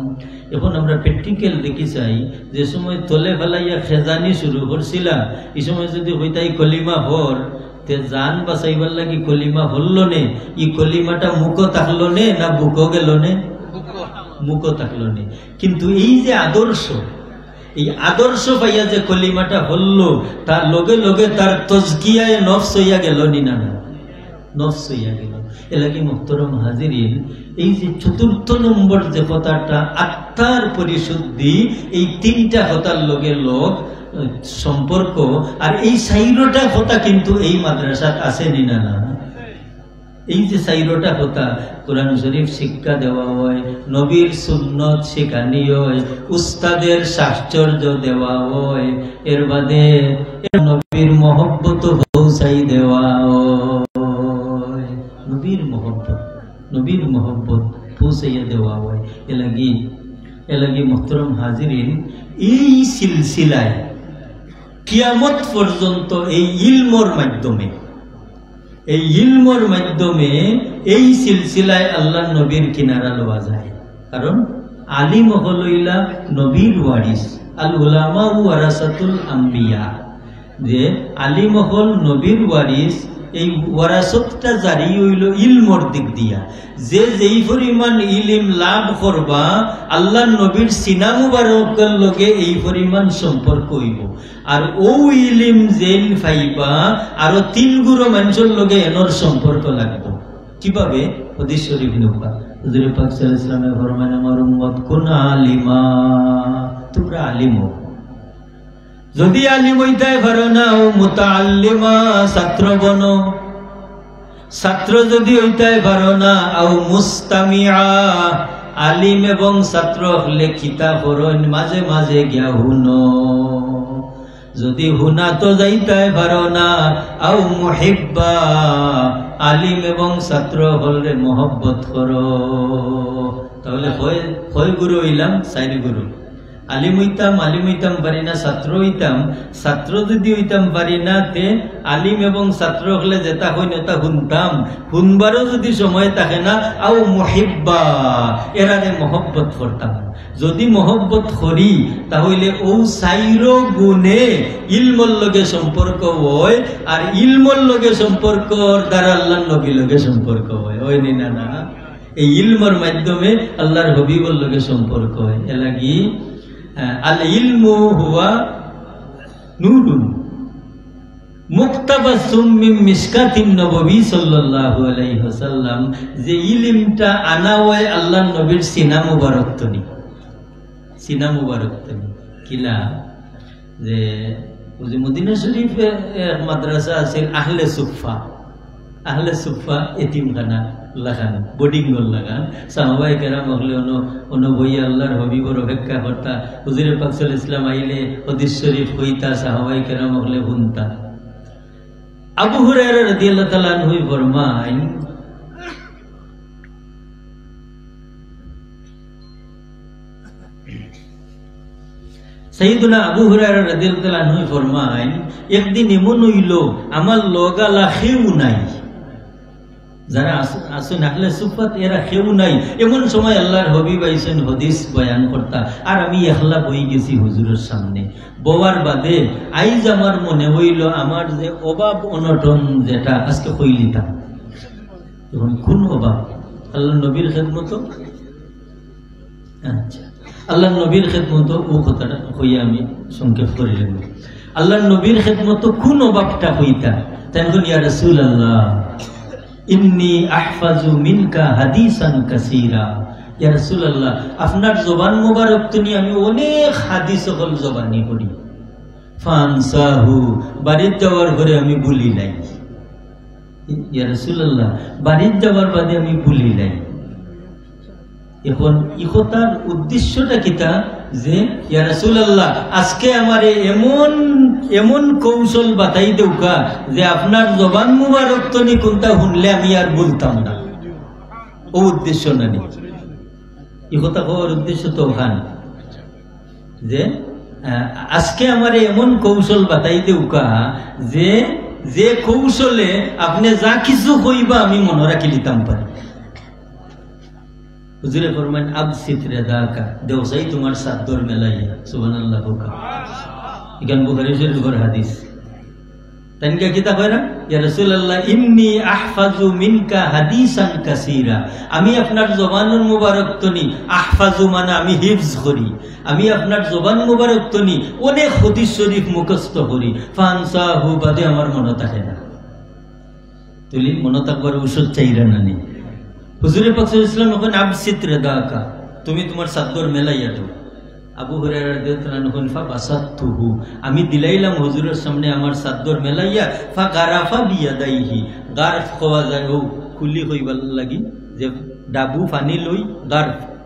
এখন আমরা প্র্যাকটিক্যাল দেখি চাই, যে সময় তলে ফালাইয়া খেজানি শুরু করছিলা, এই সময় যদি কইতাই কলিমা পড়, তে জান বাঁচাইবার লাগি কলিমা পড়লো নে, ই কলিমাটা মুখো থাকলো নে না বুকো গেল নে? মুখো থাকলো নে। কিন্তু এই যে আদর্শ, এই আদর্শ পাইয়া যে কলিমাটা পড়লো, তার লগে লগে তার তজকিয়ায়ে নফস অইয়া গেল নি না? না, নফস অইয়া গেল। এর লাগি মোহতরম হাজিরিন, এই যে চতুর্থ নম্বর যে কথাটা, আত্মার পরিশুদ্ধি, এই তিনটা কথার লগে লগ, আহ, সম্পর্ক, আর এই চাইরোটা কথা কিন্তু এই মাদ্রাসাত আছে নি না? না, এই যে চাইরোটা কথা, কোরআন শরীফ শিক্ষা দেওয়া হয়, নবীর সুন্নত শিখানি হয়, উস্তাদের সাহচর্য দেওয়া হয়, এর বাদে এর নবীর মহব্বত পৌঁছাই দেওয়া হয়। নবীর মহব্বত, নবীর মহব্বত পৌঁছাইয়া দেওয়া হয়। এর লাগি, এর লাগি মোহতরম হাজিরিন, এই সিলসিলায় কিয়ামত পর্যন্ত এই ইলমর মাধ্যমে, এই ইলমর মাধ্যমে এই সিলসিলায় আল্লাহর নবীর কিনারা লওয়া যায়। কারণ আলিম অকল অইলা নবীর ওয়ারিস, আল উলামা ওয়ারাসাতুল আম্বিয়া। যে আলিম অকল নবীর ওয়ারিস, এই ওয়ারাসতটা জারি অইল ইলমর দিক দিয়া। যে যেই পরিমাণ ইলিম লাভ করবা, আল্লাহর নবীর সিনা মুবারকর লগে এই পরিমাণ সম্পর্ক অইব। আর ও ইলিম যেইন পাইবা, আরো তিন গুরু মানুষর লগে এনর সম্পর্ক লাগবো। কিভাবে? হাদিস শরীফ নেবা। হুজুরে পাক সাল্লাল্লাহু আলাইহি ওয়াসাল্লামে ফরমাইন, "আমার উম্মত কুন আলিমা, তোমরা আলিম হও।" যদি আলিম হইতায় পারো না, ও মুতাআল্লিমা, ছাত্র বনো। ছাত্র যদি হইতায় পারো না, আও মুস্তামিআ, আলিম এবং ছাত্র অকলে কিতা করইন মাঝে মাঝে গিয়া হুনো। যদি হুনা তো যাইতায় পারো না, আও মুহিব্বা, আলিম এবং ছাত্র অকলরে মহব্বত করো। তাহলে কয়, কয় গুরু হইলাম? চাইর গুরু। আলিম হইতাম, আলিম হইতাম পারি না, ছাত্র হইতাম, ছাত্র যদি হইতাম পারি না, তে আলিম এবং ছাত্র অকলে যেটা কইন, ওটা হুনতাম, হুনবারও যদি সময় থাকে না, আও মুহিব্বা, এরারে মহব্বত করতাম। যদি মহব্বত করি, তাহলে ও চাইরো গুণে ইলমর লগে সম্পর্ক হয়, আর ইলমর লগে সম্পর্কর দ্বারা আল্লাহর নবীর লগে সম্পর্ক হয়, হয় নি না? না, এই ইলমর মাধ্যমে আল্লাহর হাবিবর লগে সম্পর্ক হয়। এর লাগি, আহ, আল ইলমু হুয়া নূরুন মুক্তাবাসুম মিন মিশকাতিন নববী সাল্লাল্লাহু আলাইহি ওয়াসাল্লাম, যে ইলিমটা আনা হয় আল্লাহর নবীর সিনা মুবারক তনি, সিনা মুবারক তনি। কিলা? যে, ওই যে মদিনা শরীফে এক মাদ্রাসা আছিল আহলে সুফা, আহলে সুফা এতিমখানা লাখান, বোর্ডিং ঘর লাখান। সাহাবায়ে কেরাম অকলে অনো, অনো বইয়া আল্লাহর হাবিবর অপেক্ষা করতা। হুজুরে পাক সাল্লাল্লাহু আলাইহি ওয়াসাল্লাম আইলে হাদিস শরীফ কইতা, সাহাবায়ে কেরাম অকলে হুনতা। আবু হুরায়রা রাদিয়াল্লাহু তাআলা আনহু ফরমাইন, সাইয়েদুনা আবু হুরায়রা রাদিয়াল্লাহু তাআলা আনহু ফরমাইন, "একদিন এমন অইল, আমার লগ আলা কেউ নাই।" যারা আস-, আছইন আহলে সুফাত, এরা কেউ নাই। এমন সময় আল্লাহর হাবিব আইছইন হাদিস বয়ান করতা, আর আমি একলা বই গেছি হুজুরের সামনে। বওয়ার বাদে আইজ আমার মনে অইল, আমার যে অভাব অনটন যেটা আজকে কইলিতাম। এখন কোন অভাব? আল্লাহর নবীর খেদমত। আচ্ছা, আল্লাহর নবীর খেদমত ও কথাটা কইয়া আমি সংক্ষেপ করিলাম। আল্লাহর নবীর খেদমত কোন অভাবটা কইতা? তাইন কইন, "ইয়া রাসূলুল্লাহ, ইন্নী আহফাজু মিনকা হাদিসান কাসীরা।" ইয়া রাসূলুল্লাহ, আপনার জবান মোবারক তনি আমি অনেক হাদিস অকল জবানি করি। ফানসাহু, বাড়িত যাওয়ার পরে আমি ভুলিলাই। ইয়া রাসূলুল্লাহ, বাড়িত যাওয়ার বাদে আমি ভুলিলাই। এখন ই কথার উদ্দেশ্যটা কিতা? যে, "ইয়া রাসূলুল্লাহ, আজকে আমারে এমন, এমন কৌশল বাতাই দেউক্কা যে আপনার জবান মুবারক তনি কুনতা হুনলে আমি আর ভুলতাম না।" অউ উদ্দেশ্য নানি? ই কথা কওয়ার উদ্দেশ্য তো অখান যে, আহ, "আজকে আমারে এমন কৌশল বাতাই দেউক্কা যে, যে কৌশলে আপনে যা কিছু কইবা আমি মনো রাখিলিতাম পারি।" হুজুরে ফরমাইন, "আবসিত রেদাকা, দেও চাই তুমার চাদ্দর মেলাইয়া।" সুবহানাল্লাহ কউক্কা। ইখান বুখারী শরীফর হাদিস। তাইন কিতা কইরা, "ইয়া রাসূলুল্লাহ, ইন্নী আহফাজু মিনকা হাদিসান কাসীরা।" আমি আপনার জবান মুবারক তনি, আহফাজু মানে আমি হিফজ করি, আমি আপনার জবান মুবারক তনি অনেক হাদিস শরীফ মুখস্থ করি। ফানসাহু, বাদে আমার মনো থাকে না। তুলি মনো থাকবার ঔষধ চাইরা নানি? হুজুরে পাক সাল্লাল্লাহু আলাইহি ওয়াসাল্লাম কইন, "আবসিত রেদাকা, তুমি তুমার চাদ্দর মেলাইয়া দেও।" আবু হুরায়রা রাদিয়াল্লাহু তাআলা আনহু কইন, "ফাবাসাততুহু, আমি দিলাইলাম হুজুরর সামনে আমার চাদ্দর মেলাইয়া।" ফাগারাফা বিয়াদাইহি, গারফ কওয়া যায় অউ কুলি কইবার লাগি যে ডাবু পানি লই, গারফ।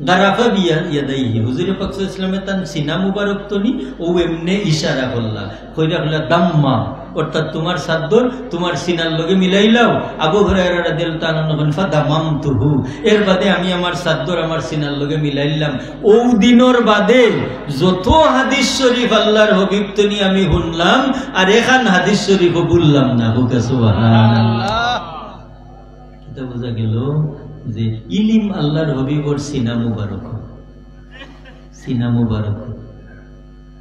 গারাফা বিয়া ইয়াদাইহি, হুজুরে পাক সাল্লাল্লাহু আলাইহি ওয়াসাল্লামে তান সিনা মুবারক তনি অউ এমনে ইশারা করলা, কইরা কইলা, "দাম্মা", অর্থাৎ তুমার চাদ্দর তুমার সিনার লগে মিলাইলাও। আবু হুরায়রা রাদিয়াল্লাহু তাআলা আনহু কইন, "ফাদামামতুহু", এর বাদে আমি আমার চাদ্দর আমার সিনার লগে মিলাইলাম। অউ দিনর বাদে যত হাদিস শরীফ আল্লাহর হাবিব তনি আমি হুনলাম, আর এখান হাদিস শরীফও ভুললাম না। কউক্কা সুবহানাল্লাহ। কিতা বুঝা গেল? যে ইলিম আল্লাহর হাবিবর সিনা মুবারক, সিনা মুবারক।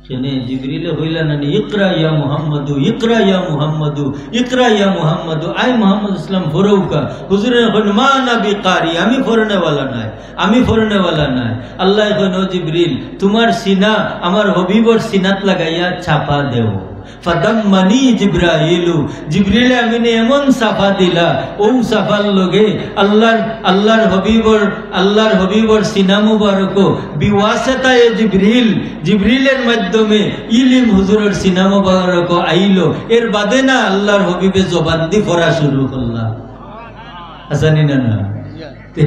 কেনে জিবরিলে কইলা নানি, "ইকরা ইয়া মুহাম্মাদু, ইকরা ইয়া মুহাম্মাদু, ইকরা ইয়া মুহাম্মাদু, আয় মুহাম্মদ ইসলাম পড়উক্কা।" হুজুরে কইন, "মা আনা বিকারি, আমি পড়নেওয়ালা নায়, আমি পড়নেওয়ালা নায়।" আল্লায় কইন, "ও জিবরিল, তুমার সিনা আমার হাবিবর সিনাত লাগাইয়া চাপা দেও।" ফাদাম্মানি জিব্রাইলু, জিবরিলে আমিনে এমন চাপা দিলা, অউ চাপার লগে আল্লাহর, আল্লাহর হাবিবর, আল্লাহর হাবিবর সিনা মুবারক বিওয়াসিতায়ে জিবরিল, জিবরিলের মাধ্যমে ইলিম হুজুরর সিনা মুবারক আইলো। এর বাদে না আল্লাহর হাবিবে জবান দি পড়া শুরু করলা। আছানি না, না? তে,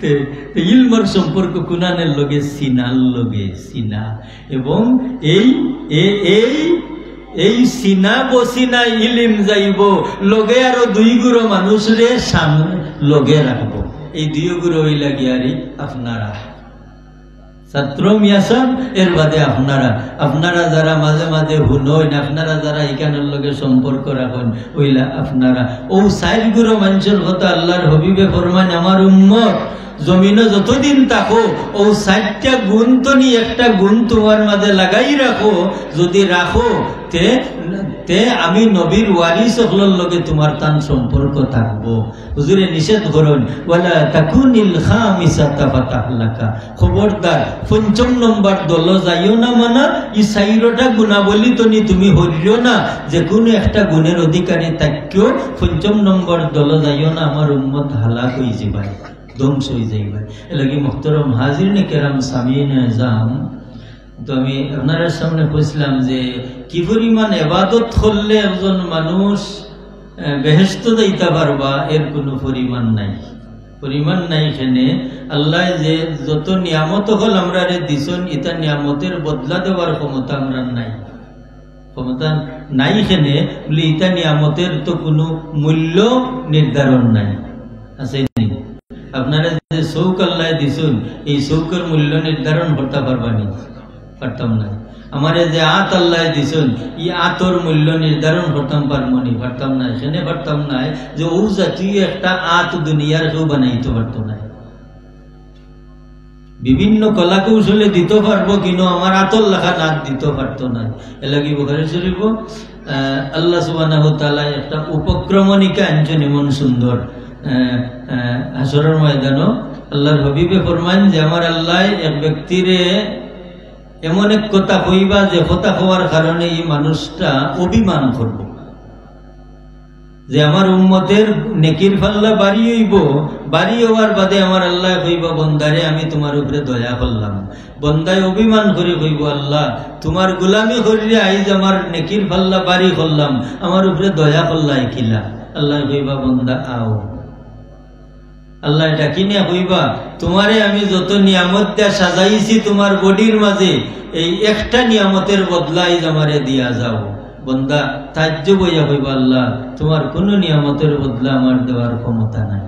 তে, তে ইলমর সম্পর্ক কুনানের লগে? সিনার লগে, সিনা। এবং এই, এ-, এই, এই সিনা বসিনা ইলিম যাইবো, লগে আরো দুই গুরু মানুষরে সামনে লগে রাখবো। এই দুই গুরু অইলা গিয়ারি আপনারা। ছাত্র মিয়া সাব, এর বাদে আপনারা, আপনারা যারা মাঝে মাঝে হুনইন, আপনারা যারা ইখানর লগে সম্পর্ক রাখইন, অইলা আপনারা। অউ চাইর গুরু মানষর কথা আল্লাহর হাবিবে ফরমাইন, আমার উম্মত জমিনো যতদিন থাকো, অউ চাইরটা গুণ তনি একটা গুণ তুমার মাঝে লাগাই রাখো, যুদি রাখো, তে, তে আমি নবীর ওয়ারিস অকলর লগে তুমার তান সম্পর্ক থাকবো। হুজুরে নিষেধ করইন, "ওয়ালা তাকুনিল খামিসাতা ফাতাহলাকা।" খবরদার, পঞ্চম নম্বর দলো যাইও না, মানা, ই চাইরোটা গুণাবলী তনি তুমি হরিও না, যে কুনু একটা গুণের অধিকারী থাকিও, পঞ্চম নম্বর দলো যাইও না, আমার উম্মত হালাক অইযিবায়, ধ্বংস অইযাইবায়। এরলাগি মুহতারাম হাজিরিনে কেরাম, সামিইনে এজাম, তো আমি আপনারার সামনে কইছলাম যে কি পরিমাণ ইবাদত করলে একজন মানুষ, আহ, বেহেশতো যাইতা পারবা, এর কুনু পরিমাণ নাই, পরিমাণ নাই। কেনে আল্লায় যে যত নিয়ামত অকল আমরারে দিছইন, ইতা নিয়ামতের বদলা দেওয়ার ক্ষমতা আমরার নাই, ক্ষমতা নাই। কেনে বুলি ইতা নিয়ামতের তো কুনু মূল্য নির্ধারণ নাই, আছে নি? আপনারে যে চউখ আল্লায় দিছইন, এই চউখর মূল্য নির্ধারণ করতা পারবা নি? পারতাম নায়। আমারে যে আত আল্লায় দিছইন, ই আতর মূল্য নির্ধারণ করতাম পারমু নি? পারতাম নায়। কেনে পারতাম নায়? যে অউ জাতীয় একটা আত দুনিয়ার কেউ বানাইতো পারতো নায়। বিভিন্ন কলা কৌশলে দিতো পারবো, কিন্তু আমার আতর লাখান আত দিতো পারতো নায়। এরলাগি বুখারী শরীফো, আহ, আল্লাহ সুবহানাহু ওয়া তাআলায় একটা উপক্রমণিকা আনছইন এমন সুন্দর। আহ, আহ, হাশরর ময়দানো আল্লাহর হাবিবে ফরমাইন যে, "আমার আল্লায় এক ব্যক্তিরে এমন এক কথা কইবা, যে কথা কওয়ার কারণে ই মানুষটা অভিমান করবো।" যে আমার উম্মতের নেকির পাল্লা ভারি অইবো, ভারি অওয়ার বাদে আমার আল্লায় কইবা, "বন্দারে, আমি তুমার উপরে দয়া করলাম।" বন্দায় অভিমান করি কইবো, "আল্লাহ, তুমার গোলামি করিয়া আইজ আমার নেকির পাল্লা ভারি করলাম, আমার উপরে দয়া করলায় কিলা?" আল্লায় কইবা, "বন্দা, আও।" আল্লায় ডাকি নিয়া কইবা, "তুমারে আমি যত নিয়ামত দিয়া সাজাইছি তুমার বডির মাঝে, এই একটা নিয়ামতের বদলা আইজ আমারে দিয়া যাও।" বন্দা তাজ্জুব অইয়া কইবা, "আল্লাহ, তুমার কুনু নিয়ামতের বদলা আমার দেওয়ার ক্ষমতা নাই।"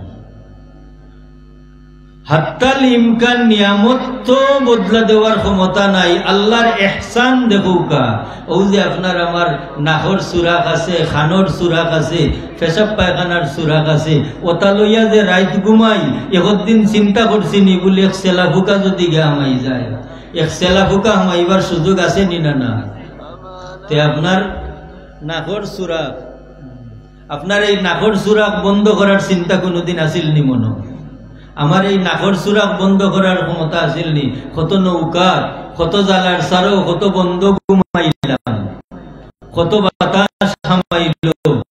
হাত্তাল ইমকান নিয়ামত তো বদলা দেওয়ার ক্ষমতা নাই। আল্লাহর এহসান দেখউক্কা। অউ যে আপনার আমার নাকর সুরাখ আছে, কানর সুরাখ আছে, পেশাব পায়খানার সুরাখ আছে, অতা লইয়া যে রাইত ঘুমাই, একদিন চিন্তা করছি নি বুলি এক সেলা ফুকা যদি গিয়া হামাই যায়, এক সেলা ফুকা হামাইবার সুযোগ আছে নি না? না। তে আপনার নাকর সুরাখ, আপনার এই নাকর সুরাখ বন্ধ করার চিন্তা কুনুদিন আছিল নি মনো? আমার এই নাকর সুরাখ বন্ধ করার ক্ষমতা আছিল নি? কত নৌকাত, কত জালার সারো, কত বন্দো ঘুমাইলাম, কত বাতাস হামাইলো,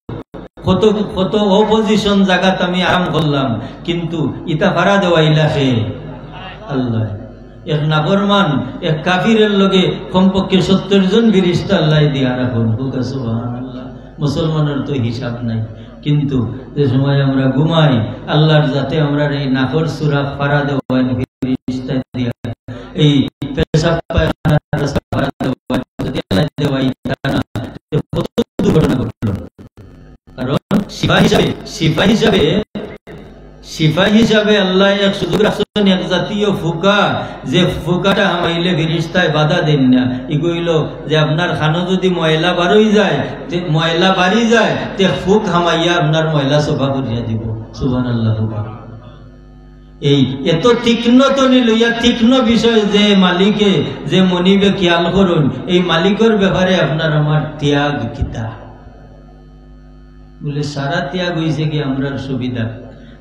কত, কত অপোজিশন জাগাত আমি আরাম করলাম, কিন্তু ইতা ফারা দেওয়াইলা কে? আল্লাহ। এক নাফরমান, এক কাফিরের লগে কমপক্ষে সত্তর জন ফিরিস্তা আল্লায় দিয়া রাখইন। কউক্কা সুবহানাল্লাহ। মুসলমানর তো হিসাব নাই। কিন্তু যে সময় আমরা ঘুমাই, আল্লাহর জাতে আমরার এই নাকর সুরাখ ফারা দেওয়াইন ফিরিস্তা দিয়া, এই পেশাব পায়খানার রাস্তা ফারা দেওয়াইন, যদি আল্লায় দেওয়াইতা না, তে কত দুর্ঘটনা ঘটলো। কারণ সিপাহী হিসাবে, সিপাহী হিসাবে, সিপাহী হিসাবে আল্লায় এক সুযোগ রাখছইন, এক জাতীয় ফুকা, যে ফুকাটা হামাইলে ফিরিস্তায় বাধা দেইন না। ইগু অইলো যে আপনার কানো যদি ময়লা বারই যায়, তে ময়লা বারি যায়, তে ফুক হামাইয়া আপনার ময়লা সাফা করিয়া দিবো। সুবহানাল্লাহ। এই এত তীক্ষ্ণ তনি লইয়া তীক্ষ্ণ বিষয় যে মালিকে, যে মনিবে খিয়াল করইন, এই মালিকর ব্যাপারে আপনার আমার ত্যাগ কিতা? বুলে, সারা ত্যাগ অইছে কি আমরার সুবিধা,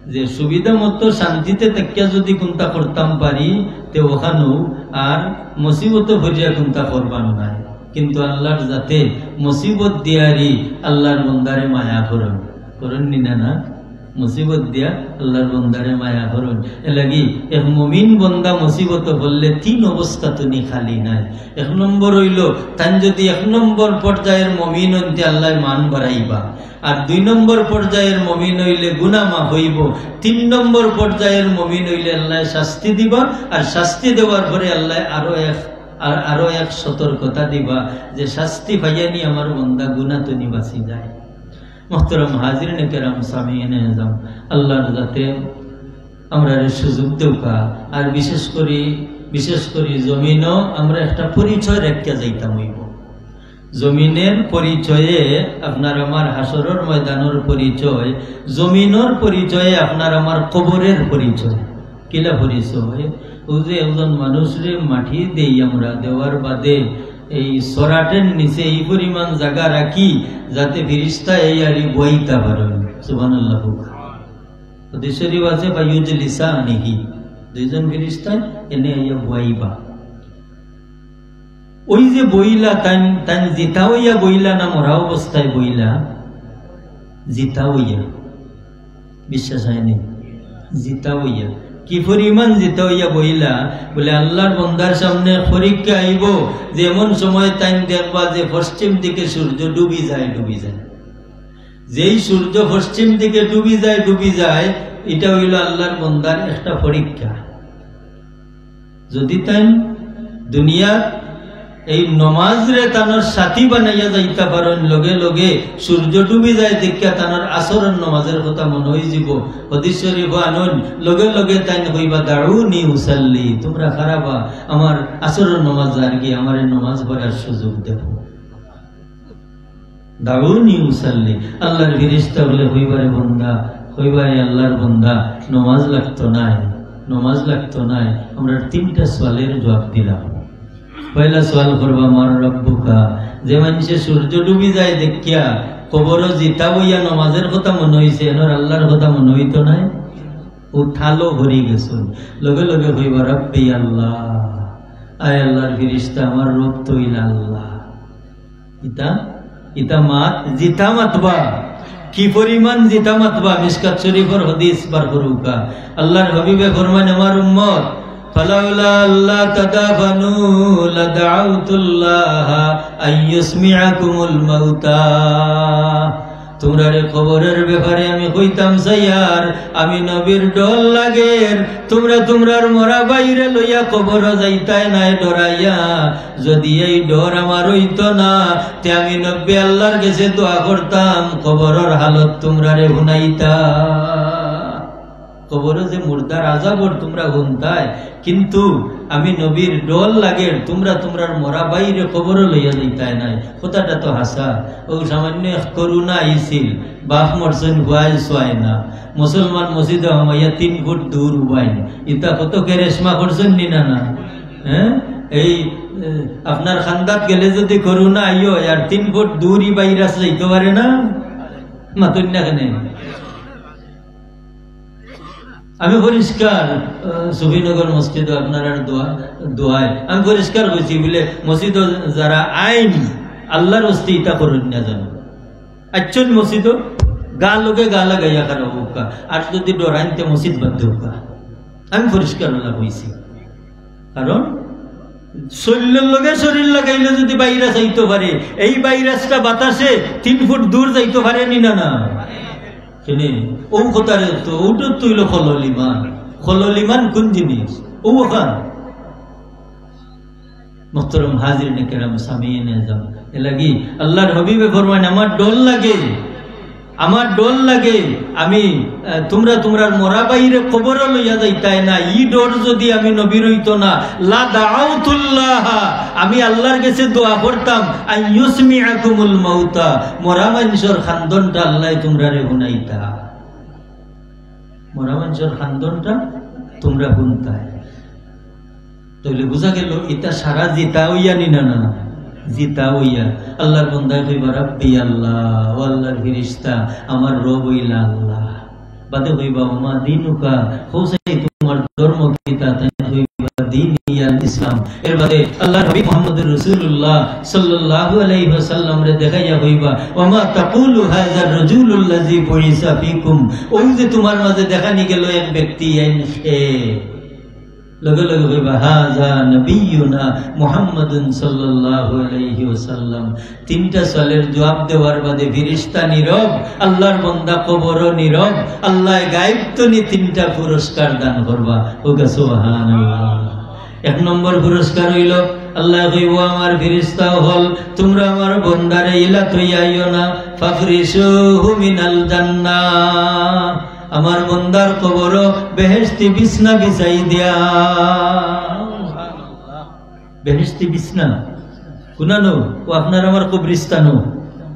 যে সুবিধা মতো শান্তিতে থাকিয়া যদি কুন্তা করতাম পারি, তে অখানউ আর মুসিবতো পড়িয়া কুন্তা করবার নায়। কিন্তু আল্লাহর জাতে মুসিবত দিয়ারি আল্লাহর বন্দারে মায়া করইন, করইন নি না? না, মুসিবত দিয়া আল্লাহর বন্দারে মায়া করইন। এরলাগি এক মুমিন বন্দা মুসিবতো পড়লে তিন অবস্থা তনি খালি নাই। এক নম্বর অইলো, তাইন যদি এক নম্বর পর্যায়র মুমিন অইন তে আল্লায় মান বাড়াইবা। আর দুই নম্বর পর্যায়র মুমিন অইলে গুনা মাফ অইবো। তিন নম্বর পর্যায়র মুমিন অইলে আল্লায় শাস্তি দিবা, আর শাস্তি দেওয়ার পরে আল্লায় আরো এক, আর, আরো এক সতর্কতা দিবা যে শাস্তি পাইয়া নি আমার বন্দা গুনা তনি বাঁচি যায়। মোহতরম হাজিরিনে কেরাম, সামিইনে এজাম, আল্লাহর জাতে আমরারে সুযোগ দেউক্কা। আর বিশেষ করি, বিশেষ করি জমিনো আমরা একটা পরিচয় রাখিয়া যাইতাম অইবো। জমিনের পরিচয়ে আপনার আমার হাশরর ময়দানর পরিচয়, জমিনর পরিচয়ে আপনার আমার কবরের পরিচয়। কিলা পরিচয়? অউ যে একজন মানুষরে মাটি দেই আমরা, দেওয়ার বাদে এই সরাটের নিচে এই পরিমাণ জাগা রাখি যাতে ফিরিস্তা এই আরি বইতা পারইন। সুবহানাল্লাহ। হাদিস শরীফ আছে, "ফায়ুজলিসানিহি", দুইজন ফিরিস্তা এনে আইয়া বইবা। অউ যে বইলা, তাইন, তাইন জিতা অইয়া বইলা না মরা অবস্থায় বইলা? জিতা অইয়া। বিশ্বাস অয়নি? জিতা অইয়া। কি পরিমাণ জিতা অইয়া বইলা? বুলে, আল্লাহর বন্দার সামনে পরীক্ষা আইবো, যে এমন সময় তাইন দেখবা যে পশ্চিম দিকে সূর্য ডুবি যায়, ডুবি যায়। যেই সূর্য পশ্চিম দিকে ডুবি যায়, ডুবি যায়, ইটা অইলো আল্লাহর বন্দার একটা পরীক্ষা। যদি তাইন দুনিয়ার এই নমাজরে তানর সাথী বানাইয়া যাইতা পারইন, লগে লগে সূর্য ডুবি যায় দেখিয়া তানর আসরর নমাজর কথা মনো অইযিবো। হাদিস শরীফো আনইন, লগে লগে তাইন কইবা, "দাউনি উসাল্লি", তুমরা খাড়া বা, আমার আসরর নমাজ যারগি, আমারে নমাজ পড়ার সুযোগ দেও। দাউনি উসাল্লি। আল্লাহর ফিরিস্তা অকলে কইবা, "রে বন্দা", কইবা, "এ আল্লাহর বন্দা, নমাজ লাগতো নায়, নমাজ লাগতো নায়।" আমরা তিনটা সওয়ালর জুয়াব দিলাম। পয়লা সওয়াল করবা, "মান রাব্বুকা?" যে মানষে সূর্য ডুবি যায় দেখিয়া কবরো জিতা অইয়া নমাজর কথা মনো অইছে, এনর আল্লাহর কথা মনো অইতো নায়? অউ ঠালো হরি গেছইন। লগে লগে কইবা, "রাব্বি আল্লাহ, আয় আল্লাহর ফিরিস্তা, আমার রব তো অইলা আল্লাহ।" ইতা, ইতা মাত, জিতা মাতবা। কি পরিমাণ জিতা মাতবা, মিশকাত শরীফর হাদিস বার করউক্কা। আল্লাহর হাবিবে ফরমাইন, "আমার উম্মত, ফালাউলা আল্লা তাদাফানু লাদাউতুল্লাহা আন ইউসমিআকুমুল মাউতা।" তুমরারে কবরর ব্যাপারে আমি কইতাম চাইয়ার, আমি নবীর ডর লাগের, তুমরা তুমরার মরা ভাইরে লইয়া কবরো যাইতায় নায় ডরাইয়া। যুদি এই ডর আমার অইতো না, তে আমি নবী আল্লার গেছে দোয়া করতাম, কবরর হালত তুমরারে হুনাইতা। কবরো যে মুর্দার আজাবর তুমরা হুনতায়, কিন্তু আমি নবীর ডর লাগের, তুমরা তুমরার মরা ভাইরে কবরো লইয়া যাইতায় নায়। কথাটা তো হাছা। অউ সামান্য এক করোনা আইছিল, বাপ মরছইন, হুয়ায় ছুয়ায় না, মুসলমান মসজিদো হামাইয়া তিন ফুট দূর উবাইন, ইতা কত কেরেশমা করছইন নি না, না? হ্যাঁ, এই, এ, আপনার খান্দাত গেলে যুদি করোনা আইও, আর তিন ফুট দূরই ভাইরাস যাইতো পারে না, মাতইন না কেনে? আমি পরিষ্কার, আহ, সুফিনগর মসজিদো আপনারার দোয়া, দোয়ায় আমি পরিষ্কার কইছি বুলে, মসজিদো যারা আইন, আল্লার ওয়াস্তে ইতা করইন না জানো। আইচ্ছইন মসজিদো, গা লগে গা লাগাইয়া খাড়া অউক্কা, আর যুদি ডরাইন তে মসজিদ বাদ দেউক্কা। আমি পরিষ্কার অলা কইছি, কারণ শরীলর লগে শরীল লাগাইলে যুদি ভাইরাস আইতো পারে, এই ভাইরাসটা বাতাসে তিন ফুট দূর যাইতো পারে নি না, না? কেনে? অউ কথারে তো, অউটা তো অইলো খলল ইমান। খলল ইমান কুন জিনিস? অউ অখান। মুহতারাম হাজিরিনে কেরাম, সামিইনে আজম, এরলাগি আল্লার হাবিবে ফরমাইন, আমার ডর লাগে, আমার ডর লাগে, আমি, আহ, তুমরা তুমরার মরা ভাইরে কবরো লইয়া যাইতায় না, ই ডর যুদি আমি নবীর অইতো না, লা দাআউতুল্লাহ, আমি আল্লার গেছে দোয়া করতাম, আন ইউসমিআকুমুল মাউতা, মরা মানষর কান্দনটা আল্লায় তুমরারে হুনাইতা, মরা মানষর কান্দনটা তুমরা হুনতায়। তাইলে বুঝা গেল, ইতা সারা জিতা অইয়া নি না, না, না, জিতা অইয়া। আল্লার বন্দায় কইবা, "রাব্বি আল্লাহ, ও আল্লার ফিরিস্তা, আমার রব অইলা আল্লাহ।" বাদে কইবা, "ওমা দিনুকা, কও চাই তুমার ধর্ম কিতা?" তাইন কইবা, "দীনি আল ইসলাম।" এর বাদে আল্লার হাবিব মুহাম্মদুর রাসূলুল্লাহ সাল্লাল্লাহু আলাইহি ওয়াসাল্লামরে দেখাইয়া কইবা, "ওমা তাকুলু হাযার রাজুলুল্লাযী বুইসা ফীকুম।" অউ যে তুমার মাঝে দেখানি গেল এক ব্যক্তি, এইন কে? লগে লগে কইবা, "হাযা নাবিয়্যুনা মুহাম্মাদুন সাল্লাল্লাহু আলাইহি ওয়াসাল্লাম।" তিনটা সওয়ালর জুয়াব দেওয়ার বাদে ফিরিস্তা নীরব, আল্লার বন্দা কবরও নীরব। আল্লায় গায়েব তনে তিনটা পুরস্কার দান করবা। কউক্কা সুবহানাল্লাহ। এক নম্বর পুরস্কার অইলো, আল্লায় কইবো, "আমার ফিরিস্তা অকল, তুমরা আমার বন্দারে ইলা থইয়া আইও না, ফাফরিশুহু মিনাল জান্নাহ।" আমার বন্দার কবরো বেহেশতি বিছনা বিছাই দেও। বেহেশতি বিছনা। কুনানো? অউ আপনার আমার কবরিস্তানো।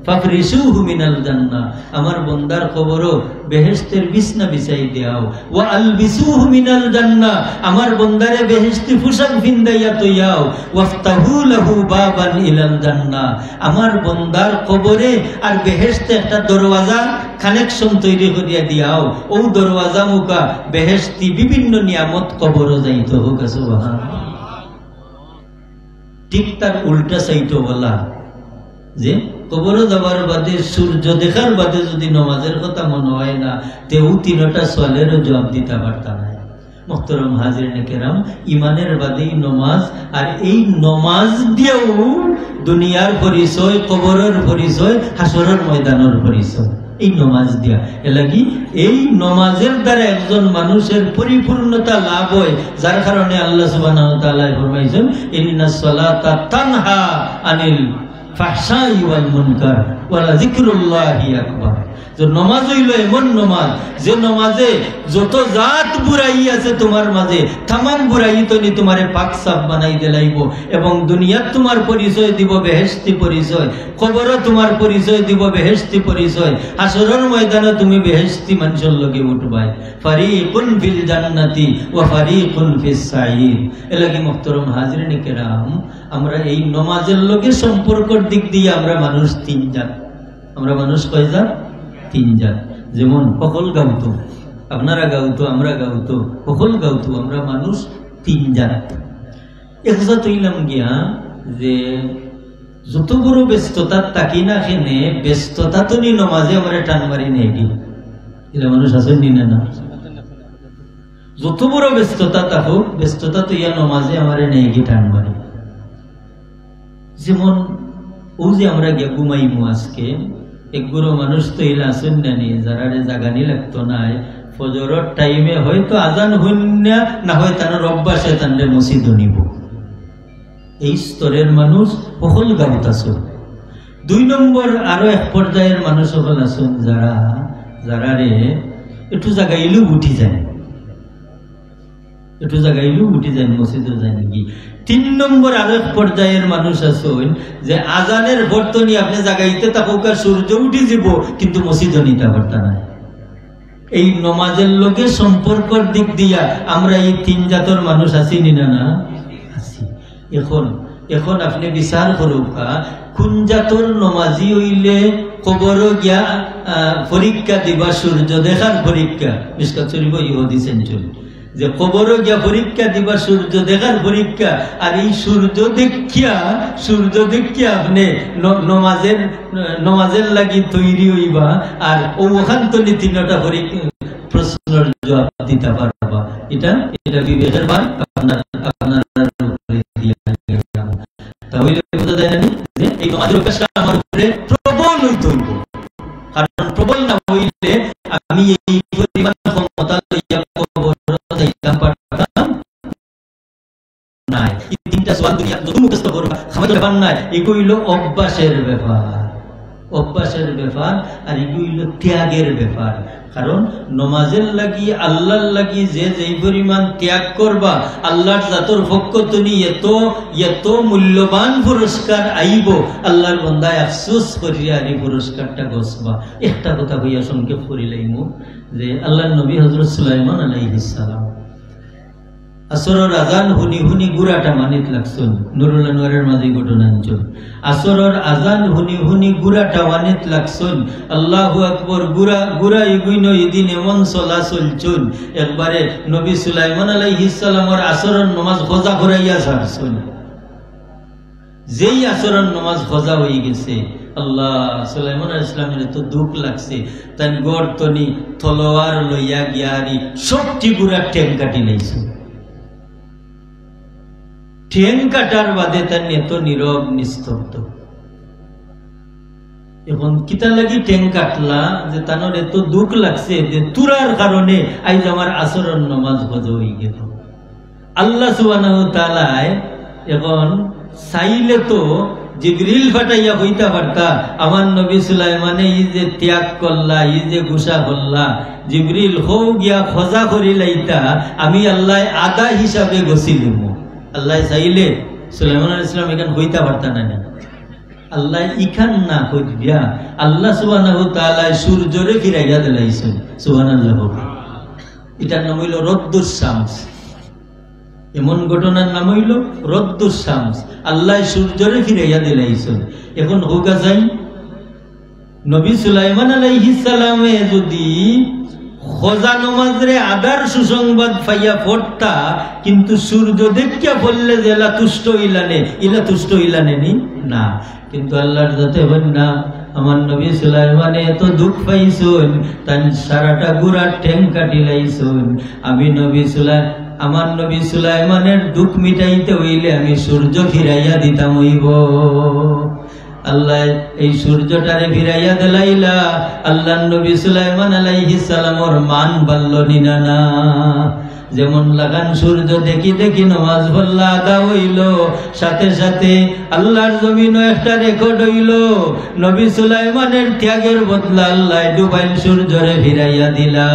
ফাফরিশুহু মিনাল জান্নাহ। আমার বন্দার কবরো বেহেশতের বিছনা বিছাই দেও। ওয়া আলবিসুহু মিনাল জান্নাহ। আমার বন্দারে বেহেশতি পোশাক ফিন্দাইয়া থইয়াও। ওয়াফতাহু লাহু বাবান ইলাল জান্নাহ। আমার বন্দার কবরে আর বেহেশতে একটা দরওয়াজা connection তৈরি করিয়া দিয়াও, অউ দরওয়াজা মুখা বেহেশতি বিভিন্ন নিয়ামত কবরো যাইতো। কউক্কা সুবহানাল্লাহ। ঠিক তার উল্টা সাইডও অলা, যে কবরো যাওয়ার বাদে, সূর্য দেখার বাদে যুদি নমাজের কথা মনো অয় না, তে অউ তিনটা সওয়ালেরও জুয়াব দিতা পারতা নায়। মুহতারাম হাজিরিনে কেরাম, ইমানের বাদেই নমাজ, আর এই নমাজ দিয়াউ দুনিয়ার পরিচয়, কবরর পরিচয়, হাশরর ময়দানর পরিচয়, এই নমাজ দিয়া। এরলাগি এই নমাজের দ্বারা একজন মানুষের পরিপূর্ণতা লাভ অয়, যার কারণে আল্লাহ সুবহানাহু ওয়া তাআলায় ফরমাইছইন, "ইন্নাস সালাতা তানহা আনিল ফাহশাই ওয়াল মুনকার ওয়া লাযিকরুল্লাহি আকবার।" যে নমাজ অইলো এমন নমাজ, যে নমাজে যত জাত বুরাই আছে তুমার মাঝে, তামাম বুরাই তনে তুমারে পাক সাফ বানাই দিলাইবো, এবং দুনিয়াত তুমার পরিচয় দিবো বেহেশতি পরিচয়, কবরো তুমার পরিচয় দিবো বেহেশতি পরিচয়, হাশরর ময়দানো তুমি বেহেশতি মানষর লগে উঠবায়। ফারিকুন ফিল জান্নাতি ওয়া ফারিকুন ফিস সাঈর। এরলাগি মুহতারাম হাজিরিনে কেরাম, আমরা এই নমাজের লগে সম্পর্কর দিক দিয়া আমরা মানুষ তিন জাত। আমরা মানুষ কয় জাত? তিন জাত। যেমন হকল গাউতো, আপনারা গাউতো, আমরা গাউতো, হকল গাউতো, আমরা মানুষ তিন জাত। এক জাত অইলাম গিয়া যে যত বড় ব্যস্ততাত থাকি না কেনে, ব্যস্ততা তনে নমাজে আমারে টান মারি নেয়গি। ইলা মানুষ আছইন নি না, না? যত বড় ব্যস্ততা থাকউক, ব্যস্ততা তইয়া নমাজে আমারে নেয়গি টান মারি। যেমন অউ যে আমরা গিয়া ঘুমাইমু আজকে, এক গুরু মানুষ তো ইলা আছইন না নি, যারারে জাগানি লাগতো নায়। ফজরর টাইমে হয়তো আজান হুনিয়া, না হয় তানর অভ্যাসে তানরে মসজিদো নিবো। এই স্তরের মানুষ হকল গাঁওত আছইন। দুই নম্বর, আরো এক পর্যায়ের মানুষ হকল আছইন, যারা, যারারে একটু জাগাইলেউ উঠি যাইন, একটু জাগাইলেউ উঠি যাইন, মসজিদো যাইন কি। তিন নম্বর, আরো এক পর্যায়ের মানুষ আছইন, যে আজানের পর তনে আপনে জাগাইতে থাকউক্কা, সূর্য উঠি যিবো, কিন্তু মসজিদো নিতা পারতা নায়। এই নমাজের লগে সম্পর্কর দিক দিয়া আমরা এই তিন জাতর মানুষ আছি নি না, না? আছি। এখন, এখন আপনে বিচার করউক্কা, কুন জাতর নমাজি অইলে কবরো গিয়া, আহ, পরীক্ষা দিবা, সূর্য দেখার পরীক্ষা। মিশকাত শরীফো ই হাদিস আনছইন যে কবরো গিয়া পরীক্ষা দিবা, সূর্য দেখার পরীক্ষা। আর এই সূর্য দেখিয়া, সূর্য দেখিয়া আপনে ন-, নমাজের, নমাজের লাগি তৈরি অইবা, আর অউ অখান তনে তিনটা পরীক্ষা, প্রশ্নর জবাব দিতা পারবা। ইটা, ইটা বিবেকের ভার আপনার, আপনার উপরে দিয়া গেলাম। তাহলে বুঝা যায় না নি যে এই নমাজের অভ্যাসটা আমার উপরে প্রবল অইতে অইবো? কারণ প্রবল না অইলে আমি এই পরিমাণ ক্ষমতা লইয়া কবরো যাইতাম পারতাম নায়। এই তিনটা সওয়াল দুনিয়া যত মুখস্থ করবা, খামাইতো ব্যাপার নায়। এগু অইলো অভ্যাসের ব্যাপার, অভ্যাসের ব্যাপার, আর এগু অইলো ত্যাগের ব্যাপার। কারণ নমাজের লাগি, আল্লার লাগি যে যেই পরিমাণ ত্যাগ করবা, আল্লার জাতর পক্ষ তনে এত, এত মূল্যবান পুরস্কার আইবো, আল্লার বন্দায় আফসোস করিয়া আর এই পুরস্কারটা গছবা। একটা কথা কইয়া সংক্ষেপ করিলাইমু যে আল্লার নবী হযরত সুলাইমান আলাইহিস সালাম আসরর আজান হুনি হুনি ঘুড়া টাওয়ানিত লাগছইন। নুরুল আনোয়ারের মাঝে ঘটনা আনছইন। আসরর আজান হুনি হুনি ঘুড়া টাওয়ানিত লাগছইন। আল্লাহু আকবর, ঘুড়া, ঘুড়া ইগুইন ইদিন এমন চলা চলছইন। একবারে নবী সুলাইমান আলাইহিস সালামর আসরর নমাজ কজা করাইয়া ছাড়ছইন। যেই আসরর নমাজ কজা অইগেছে, আল্লাহ, সুলাইমান আলাইহিস সালামর এত দুখ লাগছে, তাইন ঘর তনে তলোয়ার লইয়া গিয়া আরি সবটি ঘুড়ার ঠেং কাটিলাইছে। ঠেং কাটার বাদে তাইন এত নীরব নিস্তব্ধ। এখন কিতা লাগি ঠেং কাটলা? যে তানর এত দুখ লাগছে যে তোরার কারণে আইজ আমার আসরর নমাজ কজা অইগেল। আল্লাহ সুবহানাহু ওয়া তাআলায় এখন চাইলে তো জিবরিল পাঠাইয়া কইতা পারতা, "আমার নবী সুলাইমানে ই যে ত্যাগ করলা, ই যে গুসা করলা, জিবরিল, হউ গিয়া কজা করিলাইতা, আমি আল্লায় আদা হিসাবে গছিলিমু।" আল্লায় চাইলে সুলাইমান আলাইহিস সালাম ইখান কইতা পারতা না নি? আল্লায় ইখান না কইরা আল্লাহ সুবহানাহু ওয়া তাআলায় সূর্যরে ফিরাইয়া দিলাইছইন। সুবহানাল্লাহ। ইটার নাম অইলো রদ্দুস শামস। এমন ঘটনার নাম অইলো রদ্দুস শামস। আল্লায় সূর্যরে ফিরাইয়া দিলাইছইন। এখন কউক্কা চাই, নবী সুলাইমান আলাইহিস সালামে যুদি কজা নমাজরে আদার সুসংবাদ পাইয়া পড়তা, কিন্তু সূর্য দেখিয়া পড়লে যেলা তুষ্ট অইলা নে, ইলা তুষ্ট অইলা নে নি? না। কিন্তু আল্লার জাতে কইন না, আমার নবী সুলাইমানে এত দুখ পাইছইন, তাইন সারাটা ঘুড়ার ঠেং কাটিলাইছইন। আমি নবী সুলাই-, আমার নবী সুলাইমানের দুখ মিটাইতে অইলে আমি সূর্য ফিরাইয়া দিতাম অইবো। আল্লায় এই সূর্যটারে ফিরাইয়া দিলাইলা, আল্লার নবী সুলাইমান আলাইহিস সালামর মান বাড়লো নি না, না? যেমন লাখান সূর্য দেখি দেখি নমাজ পড়লা আদা অইলো, সাথে সাথে আল্লার জমিনো একটা রেকর্ড অইলো, নবী সুলাইমানের ত্যাগের বদলা আল্লায় ডুবাইল সূর্যরে ফিরাইয়া দিলা।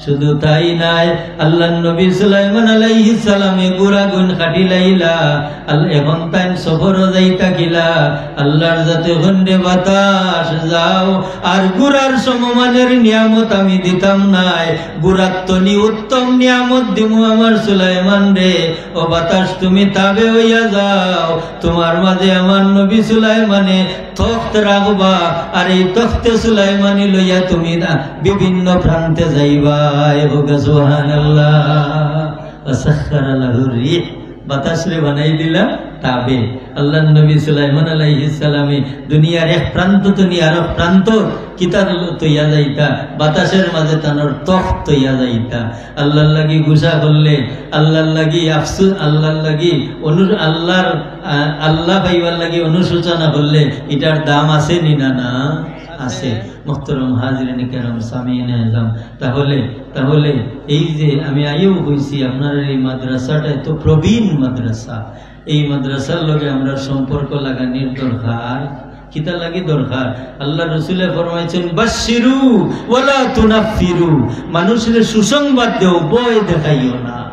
শুধু তাই নায়, আল্লার নবী সুলাইমান আলাইহিস সালামে ঘুড়াগুন কাটিলাইলা। আল-, এখন তাইন সফরো যাইতা কিলা, আল্লার জাতে কইন রে বাতাস যাও, আর ঘুড়ার সমমানের নিয়ামত আমি দিতাম নায়, ঘুড়ার তনে উত্তম নিয়ামত দিমু আমার সুলাইমানরে। ও বাতাস, তুমি তাবে অইয়া যাও, তুমার মাঝে আমার নবী সুলাইমানে তখ্ত রাখবা, আর এই তখতে সুলাইমানি লইয়া তুমি না বিভিন্ন প্রান্তে যাইবায়। কউক্কা সুবহানাল্লাহ। ওয়া সাখখারা লাহুর রিহ, বাতাসরে বানাই দিলা তাবে। আল্লাহর নবী সুলাইমান আলাইহিস সালামে দুনিয়ার এক প্রান্ত তনে আরক প্রান্ত কিতার তইয়া যাইতা, বাতাসর মাঝে তানর তখ্ত তইয়া যাইতা। আল্লাহর লাগি গুসা করলে, আল্লাহর লাগি আফসোস, আল্লাহর লাগি অনু-, আল্লাহর, আ, আল্লাহ পাইবার লাগি অনুশোচনা করলে ইটার দাম আছে নি না? না, আছে। মোহতরম হাজিরিন কেরাম, সামিইন আজম, তাহলে, তাহলে এই যে আমি আগেও কইছি, আপনার এই মাদ্রাসাটা এত প্রবীণ মাদ্রাসা, এই মাদ্রাসার লগে আমরা সম্পর্ক লাগানির দরকার। কিতা লাগি দরকার? আল্লাহর রসুলে ফরমাইছেন, "বাশশিরু ওয়ালা তুনাফফিরু।" মানুষরে সুসংবাদ দেও, ভয় দেখাইও না।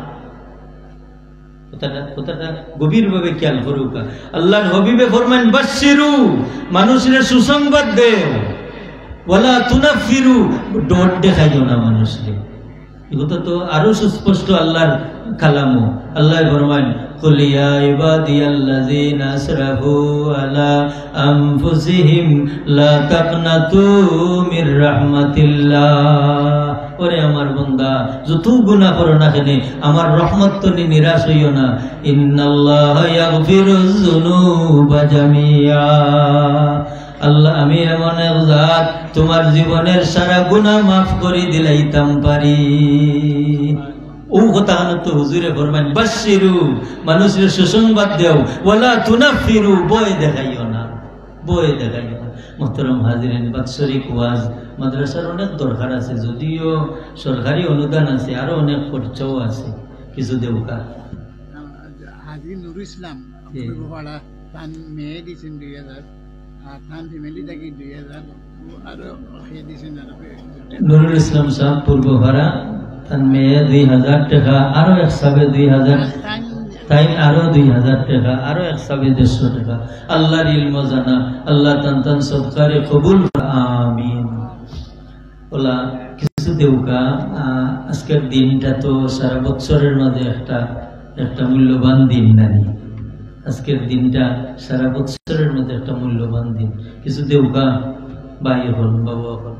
কথাটা, কথাটা গভীরভাবে খেয়াল করুকা। আল্লাহর হাবিবে ফরমাইন, "বাশশিরু", মানুষরে সুসংবাদ দেও, "ওয়ালা তুনাফফিরু", ডর দেখাইও না মানুষরে। ইগুতা তো আরো সুস্পষ্ট আল্লাহর কালামো। আল্লাহ ফরমাইন, "কুল ইয়া ইবাদিয়াল্লাযীনা আসরাফু আলা আনফুসিহিম লা তাকনাতু মির রাহমাতিল্লাহ।" ওরে আমার বান্দা, যত গুনাহ করো না কেনে, আমার রহমত তনে নিরাশ হইও না। ইন্নাল্লাহা ইয়াগফিরুয যুনুবা জামিআ। আল্লাহ, আমি এমন এক জাত, তোমার জীবনের সারা গুনাহ মাফ করি দিলাইতাম পারি। ও কথাখান তো হুজুরে ফরমাইন, "বাশশিরু", মানুষরে সুসংবাদ দেও, "ওয়ালা তুনাফফিরু", ভয় দেখাইও না, ভয় দেখাইও না। মোহতরম হাজিরিন, বাৎসরিক ওয়াজ মাদ্রাসার অনেক দরকার আছে, যদিও সরকারি অনুদান আছে, আরো অনেক খরচও আছে, কিছু দেউকা। হাজী নুরুল ইসলাম, জি। পূর্বপাড়া, তান মেয়ে দিছেন দুই হাজার, আর তান ফ্যামিলি থাকি দুই হাজার, আরো কে দিছেন আরো কে? নুরুল ইসলাম সাহেব পূর্বপাড়া, তান মেয়ে দুই হাজার টাকা, আরো এক সাবে দুই হাজার, তাইন আরো দুই হাজার টাকা, আরো এক সাবে দেড়শো টাকা। আল্লাহর ইলম জানা, আল্লাহ তান তান সদকারে কবুল, আমিন। ওলা কিছু দেউকা, আহ, আজকের দিনটা তো সারা বছরের মাঝে একটা, একটা মূল্যবান দিন নানি। আজকের দিনটা সারা বছরের মাঝে একটা মূল্যবান দিন। কিছু দেউকা, ভাই হল, বাবা হল।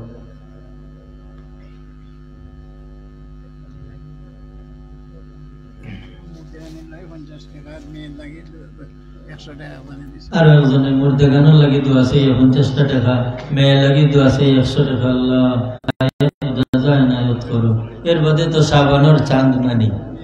আরো একজনে মুর্দেগানর লাগি দোয়া চাইয়া পঞ্চাশটা টাকা, মেয়ে লাগি দোয়া চাইয়া একশো টাকা। আল্লাহ, যায় না, ইয়ত করো। এর বাদে তো শাবানর চাঁদ নানি, শাবান